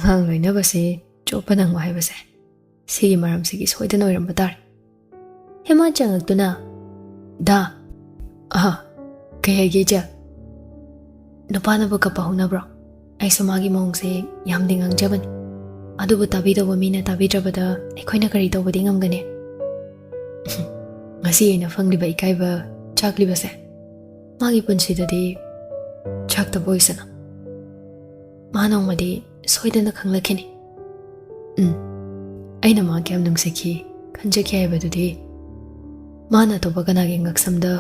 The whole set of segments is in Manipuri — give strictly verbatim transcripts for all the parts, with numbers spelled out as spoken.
ꯑꯉꯥꯡ ꯂꯣꯏꯅꯕꯁꯦ ꯆꯣꯞꯄ ꯅꯪꯕ ꯍꯥꯏꯕꯁꯦ ꯁꯤꯒꯤ ꯃꯔꯝꯁꯤꯒꯤ ꯁꯣꯏꯗꯅ ꯑꯣꯏꯔꯝꯕ ꯇꯥꯔꯦ꯫ ꯍꯦꯃꯥ ꯆꯪꯂꯛꯇꯨꯅ, "ꯗꯥ, ꯑꯍ, ꯀꯩ ꯍꯥꯏꯒꯦ ꯏꯆꯦ? ꯅꯨꯄꯥꯅꯕꯨ ꯀꯞꯄ ꯍꯧꯅꯕ꯭ꯔꯣ? ꯑꯩꯁꯨ ꯃꯥꯒꯤ ꯃꯑꯣꯡꯁꯦ ꯌꯥꯝꯗꯤ ꯉꯥꯡꯖꯕꯅꯤ, ꯑꯗꯨꯕꯨ ꯇꯥꯕꯤꯗꯧꯕ ꯃꯤꯅ ꯇꯥꯕꯤꯗ꯭ꯔꯕꯗ ꯑꯩꯈꯣꯏꯅ ꯀꯔꯤ ꯇꯧꯕꯗꯤ ꯉꯝꯒꯅꯤ?" ꯉꯁꯤ ꯑꯩꯅ ꯐꯪꯂꯤꯕ ꯏꯀꯥꯏꯕ ꯆꯥꯛꯂꯤꯕꯁꯦ ꯃꯥꯒꯤ ꯄꯨꯟꯁꯤꯗꯗꯤ ꯆꯥꯛꯇꯕ ꯑꯣꯏꯁꯅꯨ꯫ ꯃꯥ ꯅꯣꯡꯃꯗꯤ ꯁꯣꯏꯗꯅ ꯈꯪꯂꯛꯈꯤꯅꯤ꯫ ꯎꯝ, ꯑꯩꯅ ꯃꯥ ꯀꯌꯥꯝ ꯅꯨꯡꯁꯤꯈꯤ, ꯈꯟꯖꯈꯤ ꯍꯥꯏꯕꯗꯨꯗꯤ ꯃꯥꯅ ꯑꯇꯣꯞꯄ ꯀꯅꯥꯒꯤ ꯉꯛꯁꯝꯗ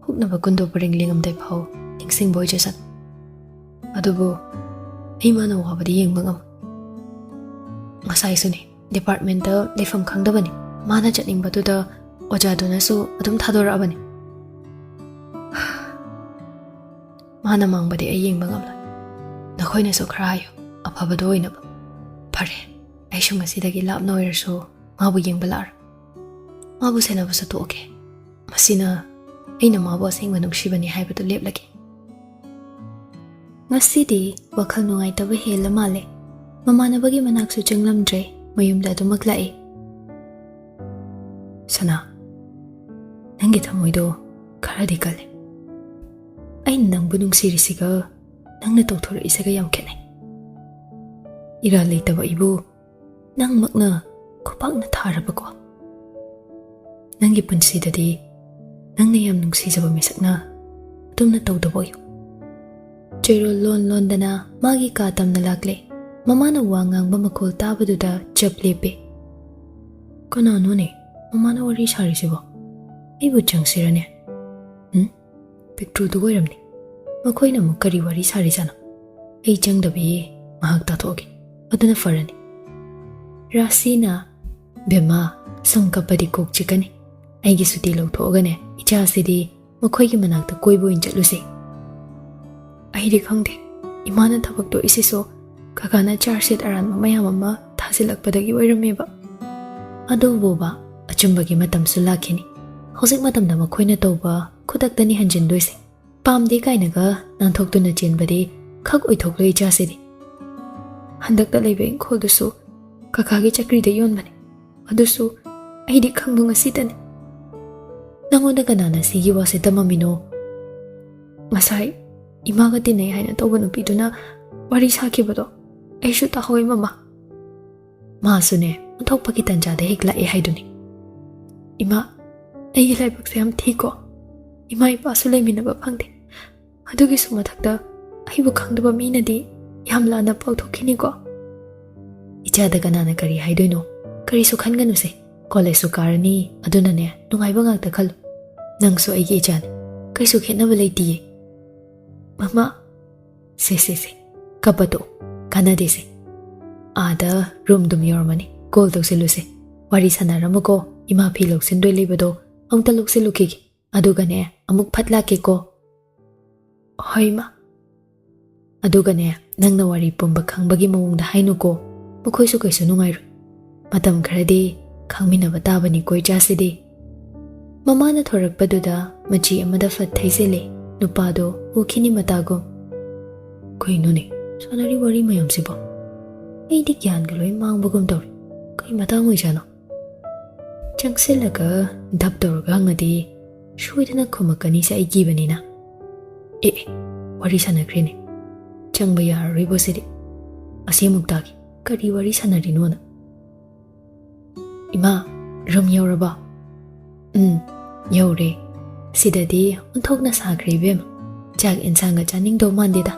ꯍꯨꯛꯅꯕ ꯀꯨꯟꯗꯣ ꯄꯔꯦꯡ ꯂꯦꯡꯉꯝꯗꯥꯏ ꯐꯥꯎ ꯅꯤꯡꯁꯤꯡꯕ ꯑꯣꯏꯖꯁꯅꯨ꯫ ꯑꯗꯨꯕꯨ ꯑꯩ ꯃꯥꯅ ꯋꯥꯕꯗꯤ ꯌꯦꯡꯕ ꯉꯝꯃꯣꯏ꯫ ꯉꯁꯥꯏꯁꯨꯅꯤ, ꯗꯤꯄꯥꯔꯠꯃꯦꯟꯇ ꯂꯩꯐꯝ ꯈꯪꯗꯕꯅꯤ꯫ ꯃꯥꯅ ꯆꯠꯅꯤꯡꯕꯗꯨꯗ ꯑꯣꯖꯥꯗꯨꯅꯁꯨ ꯑꯗꯨꯝ ꯊꯥꯗꯣꯔꯛꯑꯕꯅꯤ꯫ ꯃꯥꯅ ꯃꯥꯡꯕꯗꯤ ꯑꯩ ꯌꯦꯡꯕ ꯉꯝꯂꯣꯏ꯫ ꯅꯈꯣꯏꯅꯁꯨ ꯈꯔ ꯍꯥꯏꯌꯨ, ꯑꯐꯕꯗꯣ ꯑꯣꯏꯅꯕ꯫ ꯐꯔꯦ, ꯑꯩꯁꯨ ꯉꯁꯤꯗꯒꯤ ꯂꯥꯞꯅ ꯑꯣꯏꯔꯁꯨ ꯃꯥꯕꯨ ꯌꯦꯡꯕ ꯂꯥꯛꯑꯔꯣꯏ꯫ ꯃꯥꯕꯨ ꯁꯦꯟꯅꯕꯁꯨ ꯇꯣꯛꯑꯒꯦ꯫ ꯃꯁꯤꯅ ꯑꯩꯅ ꯃꯥꯕꯨ ꯑꯁꯦꯡꯕ ꯅꯨꯡꯁꯤꯕꯅꯤ ꯍꯥꯏꯕꯗꯨ ꯂꯦꯞꯂꯒꯦ꯫ ꯉꯁꯤꯗꯤ ꯋꯥꯈꯜ ꯅꯨꯡꯉꯥꯏꯇꯕ ꯍꯦꯜꯂ ꯃꯥꯜꯂꯦ꯫ ꯃꯃꯥꯟꯅꯕꯒꯤ ꯃꯅꯥꯛꯁꯨ ꯆꯪꯂꯝꯗ꯭ꯔꯦ, ꯃꯌꯨꯝꯗ ꯑꯗꯨꯃꯛ ꯂꯥꯛꯑꯦ꯫ "ꯁꯅꯥ, ꯅꯪꯒꯤ ꯊꯃꯣꯏꯗꯣ ꯈꯔꯗꯤ ꯀꯜꯂꯦ꯫ ꯑꯩꯅ ꯅꯪꯕꯨ ꯅꯨꯡꯁꯤꯔꯤꯁꯤꯒ ꯅꯪꯅ ꯇꯧꯊꯣꯔꯛꯏꯁꯤꯒ ꯌꯥꯝ ꯈꯦꯠꯅꯩ꯫ ꯏꯔꯥꯜ ꯂꯩꯇꯕ ꯑꯩꯕꯨ ꯅꯪꯃꯛꯅ ꯈꯨꯄꯥꯛꯅ ꯊꯥꯔꯕꯀꯣ꯫ ꯅꯪꯒꯤ ꯄꯨꯟꯁꯤꯗꯗꯤ ꯅꯪꯅ ꯌꯥꯝ ꯅꯨꯡꯁꯤꯖꯕ ꯃꯤꯁꯛꯅ ꯑꯗꯨꯝꯅ ꯇꯧꯗꯕ ꯑꯣꯏꯌꯨ꯫" ꯆꯦꯔꯣꯜ ꯂꯣꯟ ꯂꯣꯟꯗꯅ ꯃꯥꯒꯤ ꯀꯥ ꯇꯝꯅ ꯂꯥꯛꯂꯦ꯫ ꯃꯃꯥꯅ ꯋꯥ ꯉꯥꯡꯕ ꯃꯈꯣꯜ ꯇꯥꯕꯗꯨꯗ ꯆꯞ ꯂꯦꯞꯄꯦ꯫ "ꯀꯅꯥꯅꯣꯅꯦ ꯃꯃꯥꯅ ꯋꯥꯔꯤ ꯁꯥꯔꯤꯁꯤꯕꯣ? ꯑꯩꯕꯨ ꯆꯪꯁꯤꯔꯅꯦ? ꯎꯝ? ꯄꯤꯛꯇ꯭ꯔꯨꯗꯨ ꯑꯣꯏꯔꯝꯅꯤ꯫ ꯃꯈꯣꯏꯅ ꯑꯃꯨꯛ ꯀꯔꯤ ꯋꯥꯔꯤ ꯁꯥꯔꯤꯖꯥꯠꯅꯣ? ꯑꯩ ꯆꯪꯗꯕꯤ ꯉꯥꯏꯍꯥꯛ ꯇꯥꯊꯣꯛꯑꯒꯦ, ꯑꯗꯨꯅ ꯐꯔꯅꯤ꯫" ꯔꯥꯁꯤꯅ, "ꯕꯦꯝꯃ, ꯁꯨꯝ ꯀꯞꯄꯗꯤ ꯀꯣꯛ ꯆꯤꯛꯀꯅꯤ꯫ ꯑꯩꯒꯤ ꯁꯨꯇꯤ ꯂꯧꯊꯣꯛꯑꯒꯅꯦ, ꯏꯆꯥꯁꯤꯗꯤ ꯃꯈꯣꯏꯒꯤ ꯃꯅꯥꯛꯇ ꯀꯣꯏꯕ ꯑꯣꯏꯅ ꯆꯠꯂꯨꯁꯦ꯫" "ꯑꯩꯗꯤ ꯈꯪꯗꯦ, ꯏꯃꯥꯅ ꯊꯕꯛ ꯇꯣꯛꯏꯁꯤꯁꯨ ꯀꯀꯥꯅ ꯆꯥꯔꯖ ꯁꯤꯠ ꯑꯔꯥꯟꯕ ꯃꯌꯥꯝ ꯑꯃ ꯊꯥꯖꯤꯜꯂꯛꯄꯗꯒꯤ ꯑꯣꯏꯔꯝꯃꯦꯕ꯫ ꯑꯗꯨꯕꯨꯕ, ꯑꯆꯨꯝꯕꯒꯤ ꯃꯇꯝꯁꯨ ꯂꯥꯛꯈꯤꯅꯤ꯫ ꯍꯧꯖꯤꯛ ꯃꯇꯝꯗ ꯃꯈꯣꯏꯅ ꯇꯧꯕ ꯈꯨꯗꯛꯇꯅꯤ ꯍꯟꯖꯤꯟꯗꯣꯏꯁꯦ꯫ ꯄꯥꯝꯗꯦ ꯀꯥꯏꯅꯒ ꯅꯥꯟꯊꯣꯛꯇꯨꯅ ꯆꯦꯟꯕꯗꯤ ꯈꯛ ꯑꯣꯏꯊꯣꯛꯂꯣꯏ ꯏꯆꯥꯁꯤꯗꯤ꯫" ꯍꯟꯗꯛꯇ ꯂꯩꯕ ꯏꯪꯈꯣꯜꯗꯨꯁꯨ ꯀꯀꯥꯒꯤ ꯆꯀ꯭ꯔꯤꯗ ꯌꯣꯟꯕꯅꯤ꯫ ꯑꯗꯨꯁꯨ ꯑꯩꯗꯤ ꯈꯪꯕ ꯉꯁꯤꯇꯅꯤ꯫ ꯅꯪꯉꯣꯟꯗ ꯀꯅꯥꯅ ꯁꯤꯒꯤ ꯋꯥꯁꯦ ꯇꯝꯃꯝꯃꯤꯅꯣ? ꯉꯁꯥꯏ ꯏꯃꯥꯒ ꯇꯤꯟꯅꯩ ꯍꯥꯏꯅ ꯇꯧꯕ ꯅꯨꯄꯤꯗꯨꯅ ꯋꯥꯔꯤ ꯁꯥꯈꯤꯕꯗꯣ ꯑꯩꯁꯨ ꯇꯥꯍꯧꯋꯤ, ꯃꯃꯥ꯫ ꯃꯥꯁꯨꯅꯦ, ꯑꯣꯟꯊꯣꯛꯄꯒꯤ ꯇꯟꯖꯥꯗ ꯍꯦꯛ ꯂꯥꯛꯑꯦ ꯍꯥꯏꯗꯨꯅꯤ꯫ ꯏꯃꯥ, ꯑꯩꯒꯤ ꯂꯥꯏꯕꯛꯁꯦ ꯌꯥꯝ ꯊꯤꯀꯣ꯫ ꯏꯃꯥ ꯏꯄꯥꯁꯨ ꯂꯩꯃꯤꯟꯅꯕ ꯐꯪꯗꯦ꯫ ꯑꯗꯨꯒꯤꯁꯨ ꯃꯊꯛꯇ ꯑꯩꯕꯨ ꯈꯪꯗꯕ ꯃꯤꯅꯗꯤ ꯌꯥꯝ ꯂꯥꯟꯅ ꯄꯥꯎꯊꯣꯛꯈꯤꯅꯤꯀꯣ꯫ ꯏꯆꯥꯗ ꯀꯅꯥꯅ ꯀꯔꯤ ꯍꯥꯏꯗꯣꯏꯅꯣ? ꯀꯔꯤꯁꯨ ꯈꯟꯒꯅꯨꯁꯦ꯫ ꯀꯣꯂꯦꯖꯁꯨ ꯀꯥꯔꯅꯤ, ꯑꯗꯨꯅꯅꯦ, ꯅꯨꯡꯉꯥꯏꯕ ꯉꯥꯛꯇ ꯈꯜꯂꯨ꯫ ꯅꯪꯁꯨ ꯑꯩꯒꯤ ꯏꯆꯥꯅꯤ, ꯀꯩꯁꯨ ꯈꯦꯠꯅꯕ ꯂꯩꯇꯤꯌꯦ꯫ ꯃꯃꯥ, ꯁꯦ, ꯁꯦ, ꯁꯦ, ꯀꯞꯄ ꯇꯣꯛꯎ, ꯀꯥꯟꯅꯗꯦꯁꯦ꯫ ꯑꯥꯗ ꯔꯨꯝꯗꯨꯝ ꯌꯧꯔꯝꯃꯅꯤ, ꯀꯣꯜ ꯇꯧꯁꯤꯜꯂꯨꯁꯦ꯫ ꯋꯥꯔꯤ ꯁꯥꯟꯅꯔꯝꯃꯨꯀꯣ, ꯏꯃꯥ ꯐꯤ ꯂꯧꯁꯤꯟꯗꯣꯏ ꯂꯩꯕꯗꯣ ꯑꯃꯨꯛꯇ ꯂꯧꯁꯤꯜꯂꯨꯈꯤꯒꯦ꯫ ꯑꯗꯨꯒꯅꯦ, ꯑꯃꯨꯛ ꯐꯠ ꯂꯥꯛꯀꯦꯀꯣ꯫ ꯍꯣꯏ, ꯏꯃꯥ꯫ ꯑꯗꯨꯒꯅꯦ, ꯅꯪꯅ ꯋꯥꯔꯤ ꯄꯨꯝꯕ ꯈꯪꯕꯒꯤ ꯃꯑꯣꯡꯗ ꯍꯥꯏꯅꯨꯀꯣ꯫ ꯃꯈꯣꯏꯁꯨ ꯀꯩꯁꯨ ꯅꯨꯡꯉꯥꯏꯔꯣꯏ꯫ ꯃꯇꯝ ꯈꯔꯗꯤ ꯈꯪꯃꯤꯟꯅꯕ ꯇꯥꯕꯅꯤꯀꯣ, ꯏꯆꯥꯁꯤꯗꯤ꯫ ꯃꯃꯥꯅ ꯊꯣꯔꯛꯄꯗꯨꯗ ꯃꯆꯤ ꯑꯃꯗ ꯐꯠ ꯊꯩꯖꯤꯜꯂꯦ꯫ ꯅꯨꯄꯥꯗꯣ ꯎꯈꯤꯅꯤ ꯃꯇꯥꯒꯨꯝ꯫ ꯀꯩꯅꯣꯅꯦ, ꯁꯥꯟꯅꯔꯤ ꯋꯥꯔꯤ ꯃꯌꯥꯝꯁꯤꯕꯣ? ꯑꯩꯗꯤ ꯒ꯭ꯌꯥꯟꯒ ꯂꯣꯏ ꯃꯥꯡꯕꯒꯨꯝ ꯇꯧꯔꯦ꯫ ꯀꯩ ꯃꯇꯥꯡ ꯑꯣꯏꯖꯥꯠꯅꯣ? ꯆꯪꯁꯤꯜꯂꯒ ꯙꯞ ꯇꯧꯔꯒ ꯍꯪꯉꯗꯤ ꯁꯣꯏꯗꯅ ꯈꯨꯝꯃꯛꯀꯅꯤꯁꯦ ꯑꯩ ꯀꯤꯕꯅꯤꯅ꯫ ꯑꯦ, ꯑꯦ, ꯋꯥꯔꯤ ꯁꯥꯟꯅꯈ꯭ꯔꯦꯅꯦ꯫ ꯆꯪꯕ ꯌꯥꯔꯔꯣꯏꯕꯣ ꯁꯤꯗꯤ꯫ ꯑꯁꯤ ꯑꯃꯨꯛ ꯇꯥꯒꯦ꯫ ꯀꯔꯤ ꯋꯥꯔꯤ ꯁꯥꯟꯅꯔꯤꯅꯣꯅ? ꯏꯃꯥ, ꯔꯨꯝ ꯌꯧꯔꯕꯣ? ꯎꯝ, ꯌꯧꯔꯦ꯫ ꯁꯤꯗꯗꯤ ꯑꯣꯟꯊꯣꯛꯅ ꯁꯥꯈ꯭ꯔꯦ ꯏꯕꯦꯝꯃ꯫ ꯆꯥꯛ ꯏꯟꯁꯥꯡꯒ ꯆꯥꯅꯤꯡꯗꯧ ꯃꯥꯟꯗꯦꯗ꯫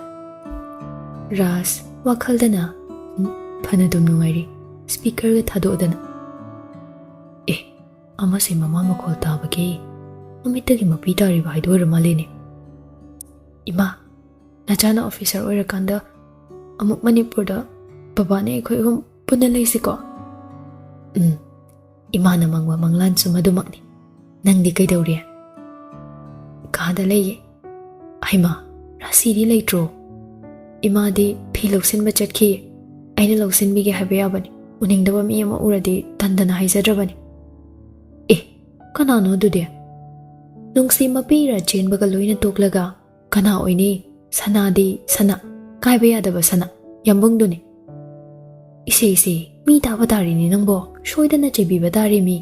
ꯔꯥꯖ, ꯋꯥꯈꯜꯗꯅ, "ꯎꯝ, ꯐꯅꯗꯨꯝ ꯅꯨꯡꯉꯥꯏꯔꯤ꯫ ꯁ꯭ꯄꯤꯀꯔꯒ ꯊꯥꯗꯣꯛꯑꯗꯅ꯫ ꯑꯦ, ꯑꯃꯁꯦ ꯃꯃꯥ ꯃꯈꯣꯜ ꯇꯥꯕꯒꯤ ꯃꯃꯤꯠꯇꯒꯤ ꯃꯄꯤ ꯇꯥꯔꯤꯕ ꯍꯥꯏꯗꯣ ꯑꯣꯏꯔ ꯃꯥꯜꯂꯦꯅꯦ꯫ ꯏꯃꯥ, ꯅꯆꯥꯅ ꯑꯣꯐꯤꯁꯔ ꯑꯣꯏꯔꯀꯥꯟꯗ ꯑꯃꯨꯛ ꯃꯅꯤꯄꯨꯔꯗ ꯕꯕꯥꯅꯦ ꯑꯩꯈꯣꯏ ꯑꯍꯨꯝ ꯄꯨꯟꯅ ꯂꯩꯁꯤꯀꯣ?" ꯎꯝ, ꯏꯃꯥꯅ ꯃꯪꯕ ꯃꯪꯂꯥꯟꯁꯨ ꯃꯗꯨꯃꯛꯅꯤ꯫ ꯅꯪꯗꯤ ꯀꯩꯗꯧꯔꯤ? ꯀꯥꯗ ꯂꯩꯌꯦ꯫ ꯍꯩꯃꯥ, ꯔꯥꯁꯤꯗꯤ ꯂꯩꯇ꯭ꯔꯣ? ꯏꯃꯥꯗꯤ ꯐꯤ ꯂꯧꯁꯤꯟꯕ ꯆꯠꯈꯤ꯫ ꯑꯩꯅ ꯂꯧꯁꯤꯟꯕꯤꯒꯦ ꯍꯥꯏꯕ ꯌꯥꯕꯅꯤ꯫ ꯎꯅꯤꯡꯗꯕ ꯃꯤ ꯑꯃ ꯎꯔꯗꯤ ꯇꯟꯗꯅ ꯍꯥꯏꯖꯗ꯭ꯔꯕꯅꯤ꯫ ꯑꯦ, ꯀꯅꯥꯅꯣ ꯑꯗꯨꯗꯤ? ꯅꯨꯡꯁꯤ ꯃꯄꯤꯔ ꯆꯦꯟꯕꯒ ꯂꯣꯏꯅ ꯇꯣꯛꯂꯒ ꯀꯅꯥ ꯑꯣꯏꯅꯤ? ꯁꯅꯥꯗꯤ ꯁꯅꯥ, ꯀꯥꯏꯕ ꯌꯥꯗꯕ ꯁꯅꯥ, ꯌꯥꯝꯕꯨꯡꯗꯨꯅꯤ꯫ "ꯏꯁꯦ, ꯏꯁꯦ, ꯃꯤ ꯇꯥꯕ ꯇꯥꯔꯤꯅꯤ ꯅꯪꯕꯣ, ꯁꯣꯏꯗꯅ ꯆꯩꯕꯤꯕ ꯇꯥꯔꯤ ꯃꯤ꯫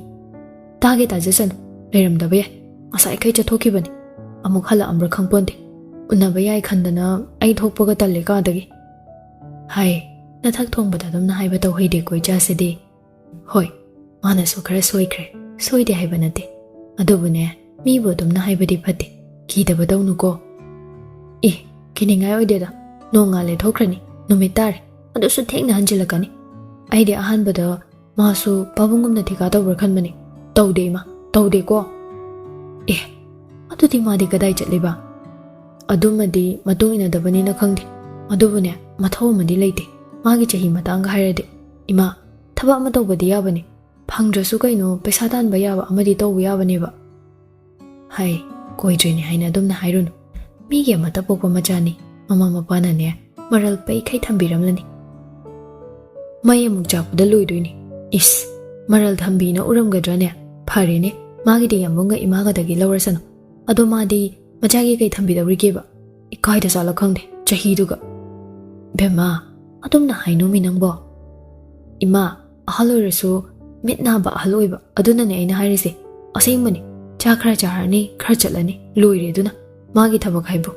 ꯇꯥꯒꯦ ꯇꯥꯖꯁꯅꯨ, ꯂꯩꯔꯝꯗꯕ ꯌꯥꯏ, ꯉꯁꯥꯏꯈꯩ ꯆꯠꯊꯣꯛꯈꯤꯕꯅꯤ, ꯑꯃꯨꯛ ꯍꯜꯂꯛꯑꯝꯕ꯭ꯔꯥ ꯈꯪꯄꯣꯟꯇꯦ꯫ ꯎꯅꯕ ꯌꯥꯏ ꯈꯟꯗꯅ ꯑꯩ ꯊꯣꯛꯄꯒ ꯇꯜꯂꯦ ꯀꯥꯗꯒꯤ"꯫ ꯍꯥꯏ, ꯅꯊꯛ ꯊꯣꯡꯕꯗ ꯑꯗꯨꯝꯅ ꯍꯥꯏꯕ ꯇꯧꯍꯩꯗꯦꯀꯣ ꯏꯆꯥꯁꯤꯗꯤ꯫ ꯍꯣꯏ, ꯃꯥꯅꯁꯨ ꯈꯔ ꯁꯣꯏꯈ꯭ꯔꯦ, ꯁꯣꯏꯗꯦ ꯍꯥꯏꯕ ꯅꯠꯇꯦ, ꯑꯗꯨꯕꯨꯅꯦ, ꯃꯤꯕꯨ ꯑꯗꯨꯝꯅ ꯍꯥꯏꯕꯗꯤ ꯐꯠꯇꯦ, ꯀꯤꯗꯕ ꯇꯧꯅꯨꯀꯣ꯫ ꯑꯦ, ꯀꯤꯅꯤꯡꯉꯥꯏ ꯑꯣꯏꯗꯦꯗ, ꯅꯣꯡꯉꯥꯜꯂꯦ ꯊꯣꯛꯈ꯭ꯔꯅꯤ, ꯅꯨꯃꯤꯠ ꯇꯥꯔꯦ, ꯑꯗꯨꯁꯨ ꯊꯦꯡꯅ ꯍꯟꯖꯤꯜꯂꯛꯀꯅꯤ꯫ ꯑꯩꯗꯤ ꯑꯍꯥꯟꯕꯗ ꯃꯥꯁꯨ ꯄꯥꯕꯨꯡꯒꯨꯝꯅ ꯊꯤꯀꯥ ꯇꯧꯕ꯭ꯔꯥ ꯈꯟꯕꯅꯤ꯫ ꯇꯧꯗꯦ ꯏꯃꯥ, ꯇꯧꯗꯦꯀꯣ꯫ ꯑꯦ, ꯑꯗꯨꯗꯤ ꯃꯥꯗꯤ ꯀꯗꯥꯏ ꯆꯠꯂꯤꯕ? ꯑꯗꯨꯃꯗꯤ ꯃꯇꯨꯡ ꯏꯟꯅꯗꯕꯅꯤꯅ ꯈꯪꯗꯦ, ꯑꯗꯨꯕꯨꯅꯦ, ꯃꯊꯧ ꯑꯃꯗꯤ ꯂꯩꯇꯦ꯫ ꯃꯥꯒꯤ ꯆꯍꯤ ꯃꯇꯥꯡꯒ ꯍꯥꯏꯔꯗꯤ꯫ ꯏꯃꯥ, ꯊꯕꯛ ꯑꯃ ꯇꯧꯕꯗꯤ ꯌꯥꯕꯅꯤ, ꯐꯪꯗ꯭ꯔꯁꯨ ꯀꯩꯅꯣ, ꯄꯩꯁꯥ ꯇꯥꯟꯕ ꯌꯥꯕ ꯑꯃꯗꯤ ꯇꯧꯕ ꯌꯥꯕꯅꯦꯕ꯫ ꯍꯥꯏ, ꯀꯣꯏꯗ꯭ꯔꯤꯅꯤ ꯍꯥꯏꯅ ꯑꯗꯨꯝꯅ ꯍꯥꯏꯔꯨꯅꯨ꯫ ꯃꯤꯒꯤ ꯑꯃꯠꯇ ꯄꯣꯛꯄ ꯃꯆꯥꯅꯤ, ꯃꯃꯥ ꯃꯄꯥꯅꯅꯦ ꯃꯔꯜ ꯄꯩꯈꯩ ꯊꯝꯕꯤꯔꯝꯂꯅꯤ꯫ ꯃꯩ ꯑꯃꯨꯛ ꯆꯥꯛꯄꯗ ꯂꯣꯏꯗꯣꯏꯅꯤ꯫ ꯏꯁ, ꯃꯔꯜ ꯊꯝꯕꯤꯅ ꯎꯔꯝꯒꯗ꯭ꯔꯅꯦ? ꯐꯔꯦꯅꯦ, ꯃꯥꯒꯤꯗꯤ ꯌꯥꯝꯕꯨꯡꯒ ꯏꯃꯥꯒꯗꯒꯤ ꯂꯧꯔꯁꯅꯨ꯫ ꯑꯗꯣ ꯃꯥꯗꯤ ꯃꯆꯥꯒꯤ ꯀꯩ ꯊꯝꯕꯤꯗꯧꯔꯤꯒꯦꯕ? ꯏꯀꯥꯏꯗ ꯆꯥꯂ ꯈꯪꯗꯦ, ꯆꯍꯤꯗꯨꯒ꯫ ꯕꯦꯝꯃ, ꯑꯗꯨꯝꯅ ꯍꯥꯏꯅꯨꯃꯤ ꯅꯪꯕꯣ꯫ ꯏꯃꯥ, ꯑꯍꯜ ꯑꯣꯏꯔꯁꯨ ꯃꯤꯠ ꯅꯥꯕ ꯑꯍꯜ ꯑꯣꯏꯕ, ꯑꯗꯨꯅꯅꯦ ꯑꯩꯅ ꯍꯥꯏꯔꯤꯁꯦ꯫ ꯑꯁꯦꯡꯕꯅꯤ, ꯆꯥ ꯈꯔ ꯆꯥꯔꯅꯤ, ꯈꯔ ꯆꯠꯂꯅꯤ, ꯂꯣꯏꯔꯦ ꯑꯗꯨꯅ꯫ ꯃꯥꯒꯤ ꯊꯕꯛ ꯍꯥꯏꯕꯨ꯫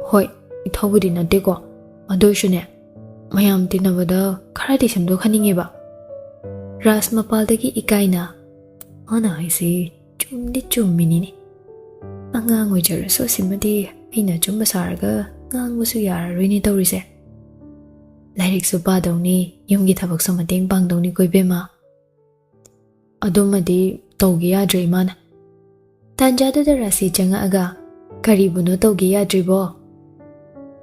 ꯍꯣꯏ, ꯏꯊꯧꯕꯨꯗꯤ ꯅꯠꯇꯦꯀꯣ, ꯑꯗꯨ ꯑꯣꯏꯁꯨꯅꯦ, ꯃꯌꯥꯝ ꯇꯤꯟꯅꯕꯗ ꯈꯔꯗꯤ ꯁꯦꯝꯗꯣꯛꯍꯟꯅꯤꯡꯉꯦꯕ꯫ ꯔꯥꯖ ꯃꯄꯥꯜꯗꯒꯤ ꯏꯀꯥꯏꯅ, "ꯃꯥꯅ ꯍꯥꯏꯁꯤ ꯆꯨꯝꯗꯤ ꯆꯨꯝꯃꯤꯅꯤꯅꯦ꯫ ꯑꯉꯥꯡ ꯑꯣꯏꯖꯔꯁꯨ ꯑꯁꯤꯃꯗꯤ ꯑꯩꯅ ꯑꯆꯨꯝꯕ ꯁꯥꯔꯒ ꯉꯥꯡꯕꯁꯨ ꯌꯥꯔꯔꯣꯏꯅꯦ ꯇꯧꯔꯤꯁꯦ꯫ ꯂꯥꯏꯔꯤꯛꯁꯨ ꯄꯥꯗꯧꯅꯤ, ꯌꯨꯝꯒꯤ ꯊꯕꯛꯁꯨ ꯃꯇꯦꯡ ꯄꯥꯡꯗꯧꯅꯤꯀꯣ ꯏꯕꯦꯝꯃ꯫ ꯑꯗꯨꯃꯗꯤ ꯇꯧꯒꯦ ꯌꯥꯗ꯭ꯔꯦ ꯏꯃꯥꯅ"꯫ ꯇꯥꯟꯖꯥꯗꯨꯗ ꯔꯥꯁꯤ ꯆꯪꯉꯛꯑꯒ, "ꯀꯔꯤꯕꯨꯅꯣ ꯇꯧꯒꯦ ꯌꯥꯗ꯭ꯔꯤꯕꯣ?"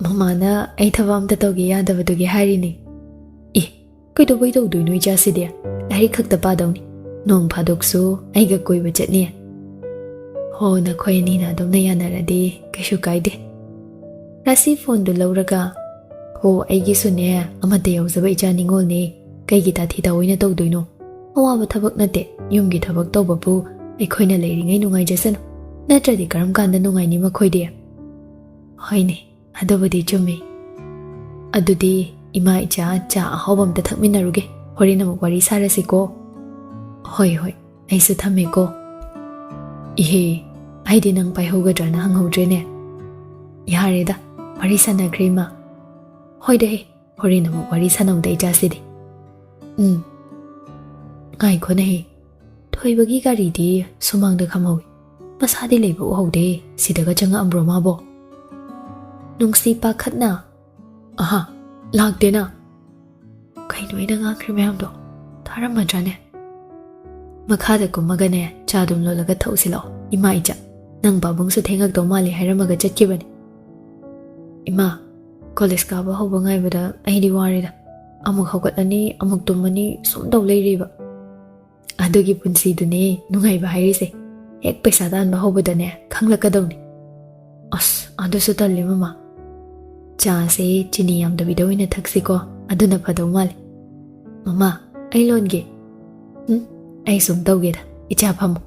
"ꯃꯃꯥꯅ ꯑꯩ ꯊꯕꯛ ꯑꯝꯇ ꯇꯧꯒꯦ ꯌꯥꯗꯕꯗꯨꯒꯤ ꯍꯥꯏꯔꯤꯅꯤ"꯫ "ꯑꯦ, ꯀꯩꯗꯧꯕꯩ ꯇꯧꯗꯣꯏꯅꯣ ꯏꯆꯥꯁꯤꯗꯤ? ꯂꯥꯏꯔꯤꯛ ꯈꯛꯇ ꯄꯥꯗꯧꯅꯤ꯫ ꯅꯣꯡ ꯐꯥꯗꯣꯛꯁꯨ ꯑꯩꯒ ꯀꯣꯏꯕ ꯆꯠꯅꯤ"꯫ "ꯍꯣ, ꯅꯈꯣꯏ ꯑꯅꯤꯅ ꯑꯗꯨꯝꯅ ꯌꯥꯅꯔꯗꯤ ꯀꯩꯁꯨ ꯀꯥꯏꯗꯦ"꯫ ꯔꯥꯁꯤ ꯐꯣꯟꯗꯨ ꯂꯧꯔꯒ, "ꯍꯣ, ꯑꯩꯒꯤꯁꯨꯅꯦ ꯑꯃꯠꯇ ꯌꯥꯎꯖꯕ ꯏꯆꯥ ꯅꯤꯉꯣꯜꯅꯦ꯫ ꯀꯩꯒꯤ ꯇꯥꯊꯤ ꯇꯥꯑꯣꯏꯅ ꯇꯧꯗꯣꯏꯅꯣ? ꯑꯋꯥꯕ ꯊꯕꯛ ꯅꯠꯇꯦ꯫ ꯌꯨꯝꯒꯤ ꯊꯕꯛ ꯇꯧꯕꯕꯨ ꯑꯩꯈꯣꯏꯅ ꯂꯩꯔꯤꯉꯩ ꯅꯨꯡꯉꯥꯏꯖꯁꯅꯨ꯫ ꯅꯠꯇ꯭ꯔꯗꯤ ꯀꯔꯝ ꯀꯥꯟꯗ ꯅꯨꯡꯉꯥꯏꯅꯤ ꯃꯈꯣꯏꯗꯤ?" "ꯍꯣꯏꯅꯦ, ꯑꯗꯨꯕꯨꯗꯤ ꯆꯨꯝꯃꯤ꯫ ꯑꯗꯨꯗꯤ "ꯏꯃꯥ ꯏꯆꯥ, ꯆꯥ ꯑꯍꯥꯎꯕ ꯑꯝꯇ ꯊꯛꯃꯤꯟꯅꯔꯨꯒꯦ, ꯍꯣꯔꯦꯟ ꯑꯃꯨꯛ ꯋꯥꯔꯤ ꯁꯥꯔꯁꯤꯀꯣ꯫ ꯍꯣꯏ, ꯍꯣꯏ, ꯑꯩꯁꯨ ꯊꯝꯃꯦꯀꯣ꯫ ꯏꯍꯦ, ꯑꯩꯗꯤ ꯅꯪ ꯄꯥꯏꯍꯧꯒꯗ꯭ꯔꯥꯅ ꯍꯪꯍꯧꯗ꯭ꯔꯦꯅꯦ꯫ ꯌꯥꯔꯦꯗ, ꯋꯥꯔꯤ ꯁꯥꯟꯅꯈ꯭ꯔꯦ, ꯏꯃꯥ꯫ ꯍꯣꯏꯗ ꯍꯦ, ꯍꯣꯔꯦꯟ ꯑꯃꯨꯛ ꯋꯥꯔꯤ ꯁꯥꯟꯅꯧꯗ, ꯏꯆꯥꯁꯤꯗꯤ꯫ ꯎꯝ, ꯉꯥꯏꯈꯣꯅꯦꯍꯦ, ꯊꯣꯏꯕꯒꯤ ꯒꯥꯔꯤꯗꯤ ꯁꯨꯃꯥꯡꯗ ꯈꯝꯍꯧꯏ꯫ ꯃꯁꯥꯗꯤ ꯂꯩꯕ ꯎꯍꯧꯗꯦ꯫ ꯁꯤꯗꯒ ꯆꯪꯉꯛꯑꯝꯕ꯭ꯔꯣ ꯃꯥꯕꯣ?" ꯅꯨꯡꯁꯤ ꯄꯥꯈꯠꯅ, "ꯑꯍꯥ, ꯂꯥꯛꯇꯦꯅ꯫ ꯀꯩꯅꯣ ꯑꯩꯅ ꯉꯥꯡꯈ꯭ꯔꯤ ꯃꯌꯥꯝꯗꯣ? ꯇꯥꯔꯝꯃꯗ꯭ꯔꯥꯅꯦ?" "ꯃꯈꯥꯗ ꯀꯨꯝꯃꯒꯅꯦ, ꯆꯥꯗꯨꯝ ꯂꯣꯜꯂꯒ ꯊꯛꯎꯁꯤ ꯂꯥꯛꯑꯣ꯫ ꯏꯃꯥ ꯏꯆꯥ, ꯅꯪ ꯄꯥꯕꯨꯡꯁꯨ ꯊꯦꯡꯉꯛꯇꯧ ꯃꯥꯜꯂꯤ ꯍꯥꯏꯔꯝꯃꯒ ꯆꯠꯈꯤꯕꯅꯤ꯫ ꯏꯃꯥ, ꯀꯣꯂꯦꯖ ꯀꯥꯕ ꯍꯧꯕ ꯉꯥꯏꯕꯗ ꯑꯩꯗꯤ ꯋꯥꯔꯦꯗ꯫ ꯑꯃꯨꯛ ꯍꯧꯒꯠꯂꯅꯤ, ꯑꯃꯨꯛ ꯇꯨꯝꯃꯅꯤ, ꯁꯨꯝ ꯇꯧ ꯂꯩꯔꯤꯕ꯫ ꯑꯗꯨꯒꯤ ꯄꯨꯟꯁꯤꯗꯨꯅꯦ ꯅꯨꯡꯉꯥꯏꯕ ꯍꯥꯏꯔꯤꯁꯦ꯫ ꯍꯦꯛ ꯄꯩꯁꯥ ꯇꯥꯟꯕ ꯍꯧꯕꯗꯅꯦ ꯈꯪꯂꯛꯀꯗꯧꯅꯤ꯫ ꯑꯁ, ꯑꯗꯨꯁꯨ ꯇꯜꯂꯦ, ꯃꯃꯥ꯫ ꯆꯥꯁꯦ ꯆꯤꯅꯤ ꯌꯥꯝꯗꯕꯤꯗ ꯑꯣꯏꯅ ꯊꯛꯁꯤꯀꯣ, ꯑꯗꯨꯅ ꯐꯗꯧ ꯃꯥꯜꯂꯦ꯫ ꯃꯃꯥ, ꯑꯩ ꯂꯣꯟꯒꯦ꯫ ꯎꯝ, ꯑꯩ ꯁꯨꯝ ꯇꯧꯒꯦꯗ, ꯏꯆꯥ ꯐꯝꯃꯣ꯫"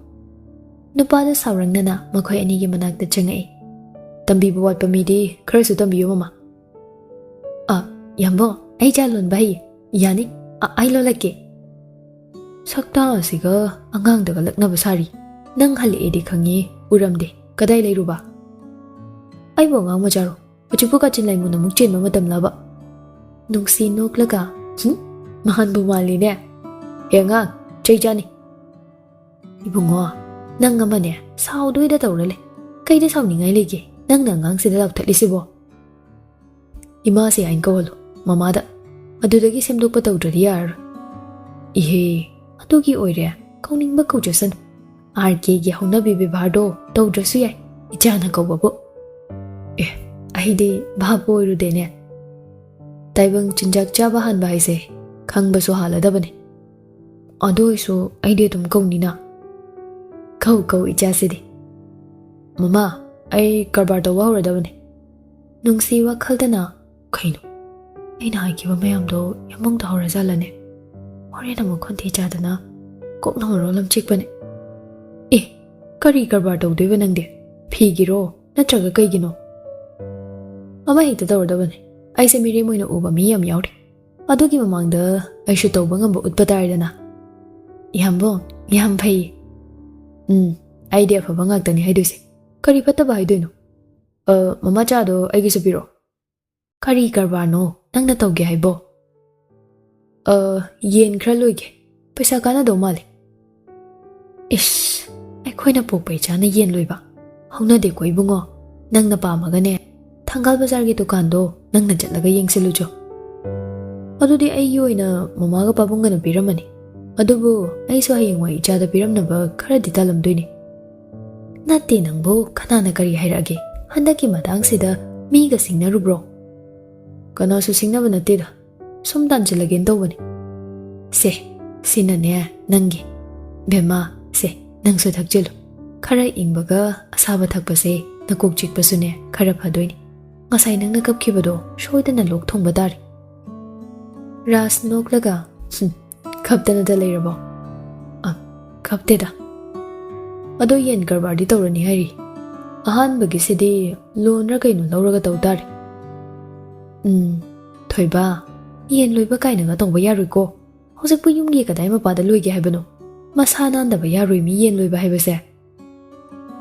ꯅꯨꯄꯥꯗꯨ ꯁꯥꯎꯔꯪꯅꯅ ꯃꯈꯣꯏ ꯑꯅꯤꯒꯤ ꯃꯅꯥꯛꯇ ꯆꯪꯉꯛꯏ꯫ "ꯇꯝꯕꯤꯕ ꯋꯥꯠꯄ ꯃꯤꯗꯤ ꯈꯔꯁꯨ ꯇꯝꯕꯤꯌꯨ, ꯃꯃꯥ꯫" "ꯑ, ꯌꯥꯝꯕꯣ, ꯑꯩ ꯆꯥ ꯂꯣꯟꯕ ꯍꯩꯌꯦ꯫ ꯌꯥꯅꯤ, ꯑ, ꯑꯩ ꯂꯣꯜꯂꯛꯀꯦ꯫" ꯁꯛꯇꯥ ꯑꯁꯤꯒ ꯑꯉꯥꯡꯗꯒ ꯂꯛꯅꯕ ꯁꯥꯔꯤ꯫ "ꯅꯪ ꯍꯜꯂꯛꯑꯦꯗꯤ ꯈꯪꯉꯤ, ꯎꯔꯝꯗꯦ꯫ ꯀꯗꯥꯏ ꯂꯩꯔꯨꯕ?" "ꯑꯩꯕꯨ ꯑꯉꯥꯡ ꯃꯆꯥꯔꯣ? ꯍꯧꯖꯤꯛꯄꯨ ꯀꯥꯆꯤꯟ ꯂꯥꯏꯃꯨꯟ ꯑꯃꯨꯛ ꯆꯦꯟꯕ ꯃꯇꯝꯂꯕ?" ꯅꯨꯡꯁꯤ ꯅꯣꯛꯂꯒ, "ꯍꯨꯝ, ꯃꯥꯟꯕꯨ ꯃꯥꯜꯂꯤꯅꯦ꯫ ꯍꯦ ꯑꯉꯥꯡ, ꯆꯩ ꯆꯥꯅꯤ꯫" "ꯏꯕꯨꯡꯉꯣ, ꯅꯪ ꯑꯃꯅꯦ, ꯁꯥꯎꯗꯣꯏꯗ ꯇꯧꯔ ꯂꯩ꯫ ꯀꯩꯗ ꯁꯥꯎꯅꯤꯡꯉꯥꯏ ꯂꯩꯒꯦ? ꯅꯪꯅ ꯑꯉꯥꯡꯁꯤꯗ ꯂꯥꯎꯊꯠꯂꯤꯁꯤꯕꯣ?" "ꯏꯃꯥꯁꯦ ꯑꯩꯅ ꯀꯧꯍꯜꯂꯨ, ꯃꯃꯥꯗ꯫ ꯑꯗꯨꯗꯒꯤ ꯁꯦꯝꯗꯣꯛꯄ ꯇꯧꯗ꯭ꯔꯗꯤ ꯌꯥꯔꯔꯣꯏ꯫" "ꯏꯍꯦ, ꯑꯗꯨꯒꯤ ꯑꯣꯏꯔꯦ, ꯀꯧꯅꯤꯡꯕ ꯀꯧꯖꯁꯅꯨ꯫ ꯑꯥꯔ ꯀꯦꯒꯤ ꯍꯧꯅꯕꯤ ꯕꯦꯕꯥꯔꯗꯣ ꯇꯧꯗ꯭ꯔꯁꯨ ꯌꯥꯏ, ꯏꯆꯥꯅ ꯀꯧꯕꯕꯨ꯫" "ꯑꯦ, ꯑꯩꯗꯤ ꯚꯥꯞꯄꯨ ꯑꯣꯏꯔꯨꯗꯦꯅꯦ꯫ ꯇꯥꯏꯕꯪ ꯆꯤꯟꯖꯥꯛ ꯆꯥꯕ ꯍꯥꯟꯕ ꯍꯥꯏꯁꯦ ꯈꯪꯕꯁꯨ ꯍꯥꯜꯂꯗꯕꯅꯦ꯫ ꯑꯗꯨ ꯑꯣꯏꯁꯨ ꯑꯩꯗꯤ ꯑꯗꯨꯝ ꯀꯧꯅꯤꯅ꯫" "ꯀꯧ, ꯀꯧ, ꯏꯆꯥꯁꯤꯗꯤ꯫" "ꯃꯃꯥ, ꯑꯩ ꯀꯔꯕꯥꯔ ꯇꯧꯕ ꯍꯧꯔꯗꯕꯅꯦ꯫" ꯅꯨꯡꯁꯤ ꯋꯥꯈꯜꯗꯅ, "ꯀꯩꯅꯣ? ꯑꯩꯅ ꯍꯥꯏꯈꯤꯕ ꯃꯌꯥꯝꯗꯣ ꯌꯥꯃꯪ ꯇꯥꯍꯧꯔꯖꯥꯠꯂꯅꯦ? ꯍꯣꯔꯦꯟ ꯑꯃꯨꯛ ꯈꯣꯟꯊꯤ ꯆꯥꯗꯅ ꯀꯣꯛꯅ ꯃꯔꯣꯜ ꯑꯃ ꯆꯤꯛꯄꯅꯦ꯫" "ꯑꯦ, ꯀꯔꯤ ꯀꯔꯕꯥꯔ ꯇꯧꯗꯣꯏꯕ ꯅꯪꯗꯤ? ꯐꯤꯒꯤꯔꯣ? ꯅꯠꯇ꯭ꯔꯒ ꯀꯩꯒꯤꯅꯣ?" "ꯑꯃ ꯍꯦꯛꯇ ꯇꯧꯔꯗꯕꯅꯦ꯫ ꯑꯩꯁꯦ ꯃꯤꯔꯦꯝ ꯑꯣꯏꯅ ꯎꯕ ꯃꯤ ꯌꯥꯝ ꯌꯥꯎꯔꯦ꯫ ꯑꯗꯨꯒꯤ ꯃꯃꯥꯡꯗ ꯑꯩꯁꯨ ꯇꯧꯕ ꯉꯝꯕ ꯎꯠꯄ ꯇꯥꯔꯦꯗꯅ꯫ ꯏꯌꯥꯝꯕꯣ, ꯌꯥꯝ ꯐꯩ꯫ ꯎꯝ, ꯑꯩꯗꯤ ꯑꯐꯕ ꯉꯥꯛꯇꯅꯤ ꯍꯥꯏꯗꯣꯏꯁꯦ꯫ ꯀꯔꯤ ꯐꯠꯇꯕ ꯍꯥꯏꯗꯣꯏꯅꯣ? ꯑ, ꯃꯃꯥ, ꯆꯥꯗꯣ ꯑꯩꯒꯤꯁꯨ ꯄꯤꯔꯛꯑꯣ꯫ ꯀꯔꯤ ꯀꯔꯕꯥꯔꯅꯣ ꯅꯪꯅ ꯇꯧꯒꯦ ꯍꯥꯏꯕꯣ? ꯑ, ꯌꯦꯟ ꯈꯔ ꯂꯣꯏꯒꯦ꯫ ꯄꯩꯁꯥ ꯀꯥꯟꯅꯗꯧ ꯃꯥꯜꯂꯦ꯫ ꯏꯁ, ꯑꯩꯈꯣꯏꯅ ꯄꯣꯛꯄ ꯏꯆꯥꯅ ꯌꯦꯟ ꯂꯣꯏꯕ? ꯍꯧꯅꯗꯦꯀꯣ ꯏꯕꯨꯡꯉꯣ꯫ ꯅꯪꯅ ꯄꯥꯝꯃꯒꯅꯦ, ꯊꯪꯒꯥꯜ ꯕꯖꯥꯔꯒꯤ ꯗꯨꯀꯥꯟꯗꯣ ꯅꯪꯅ ꯆꯠꯂꯒ ꯌꯦꯡꯁꯤꯜꯂꯨꯆꯣ꯫ ꯑꯗꯨꯗꯤ ꯑꯩꯒꯤ ꯑꯣꯏꯅ ꯃꯃꯥꯒ ꯄꯥꯕꯨꯡꯒꯅ ꯄꯤꯔꯝꯃꯅꯤ꯫ ꯑꯗꯨꯕꯨ ꯑꯩꯁꯨ ꯍꯌꯦꯡꯋꯥꯏ ꯏꯆꯥꯗ ꯄꯤꯔꯝꯅꯕ ꯈꯔꯗꯤ ꯇꯥꯜꯂꯝꯗꯣꯏꯅꯤ꯫ ꯅꯠꯇꯦ ꯅꯪꯕꯨ, ꯀꯅꯥꯅ ꯀꯔꯤ ꯍꯥꯏꯔꯛꯑꯒꯦ? ꯍꯟꯗꯛꯀꯤ ꯃꯇꯥꯡꯁꯤꯗ ꯃꯤꯒ ꯁꯤꯡꯅꯔꯨꯕ꯭ꯔꯣ? ꯀꯅꯥꯁꯨ ꯁꯤꯡꯅꯕ ꯅꯠꯇꯦꯗ, ꯁꯨꯝ ꯇꯥꯟꯁꯤꯜꯂꯒꯦꯅ ꯇꯧꯕꯅꯤ꯫ ꯁꯦ, ꯁꯤꯅꯅꯦ ꯅꯪꯒꯤ꯫ ꯕꯦꯝꯃ, ꯁꯦ, ꯅꯪꯁꯨ ꯊꯛꯆꯤꯜꯂꯨ꯫ ꯈꯔ ꯏꯪꯕꯒ ꯑꯁꯥꯕ ꯊꯛꯄꯁꯦ ꯅꯀꯣꯛ ꯆꯤꯛꯄꯁꯨꯅꯦ ꯈꯔ ꯐꯗꯣꯏꯅꯤ꯫ ꯉꯁꯥꯏ ꯅꯪꯅ ꯀꯞꯈꯤꯕꯗꯣ ꯁꯣꯏꯗꯅ ꯂꯣꯛ ꯊꯨꯡꯕ ꯇꯥꯔꯦ꯫ ꯔꯥꯖ ꯅꯣꯛꯂꯒ, "ꯍꯨꯝ, ꯈꯞꯇꯅꯗ ꯂꯩꯔꯕꯣ?" "ꯑ, ꯈꯞꯇꯦꯗ꯫ ꯑꯗꯣ ꯌꯦꯟ ꯀꯔꯕꯥꯔꯗꯤ ꯇꯧꯔꯅꯤ ꯍꯥꯏꯔꯤ꯫ ꯑꯍꯥꯟꯕꯒꯤꯁꯤꯗꯤ ꯂꯣꯟꯔ ꯀꯩꯅꯣ ꯂꯧꯔꯒ ꯇꯧ ꯇꯥꯔꯦ꯫" "ꯎꯝ, ꯊꯣꯏꯕ, ꯌꯦꯟ ꯂꯣꯏꯕ ꯀꯥꯏꯅꯒ ꯇꯧꯕ ꯌꯥꯔꯣꯏꯀꯣ꯫ ꯍꯧꯖꯤꯛꯄꯨ ꯌꯨꯝꯒꯤ ꯀꯗꯥꯏ ꯃꯄꯥꯗ ꯂꯣꯏꯒꯦ ꯍꯥꯏꯕꯅꯣ? ꯃꯁꯥ ꯅꯥꯟꯗꯕ ꯌꯥꯔꯣꯏ ꯃꯤ ꯌꯦꯟ ꯂꯣꯏꯕ ꯍꯥꯏꯕꯁꯦ꯫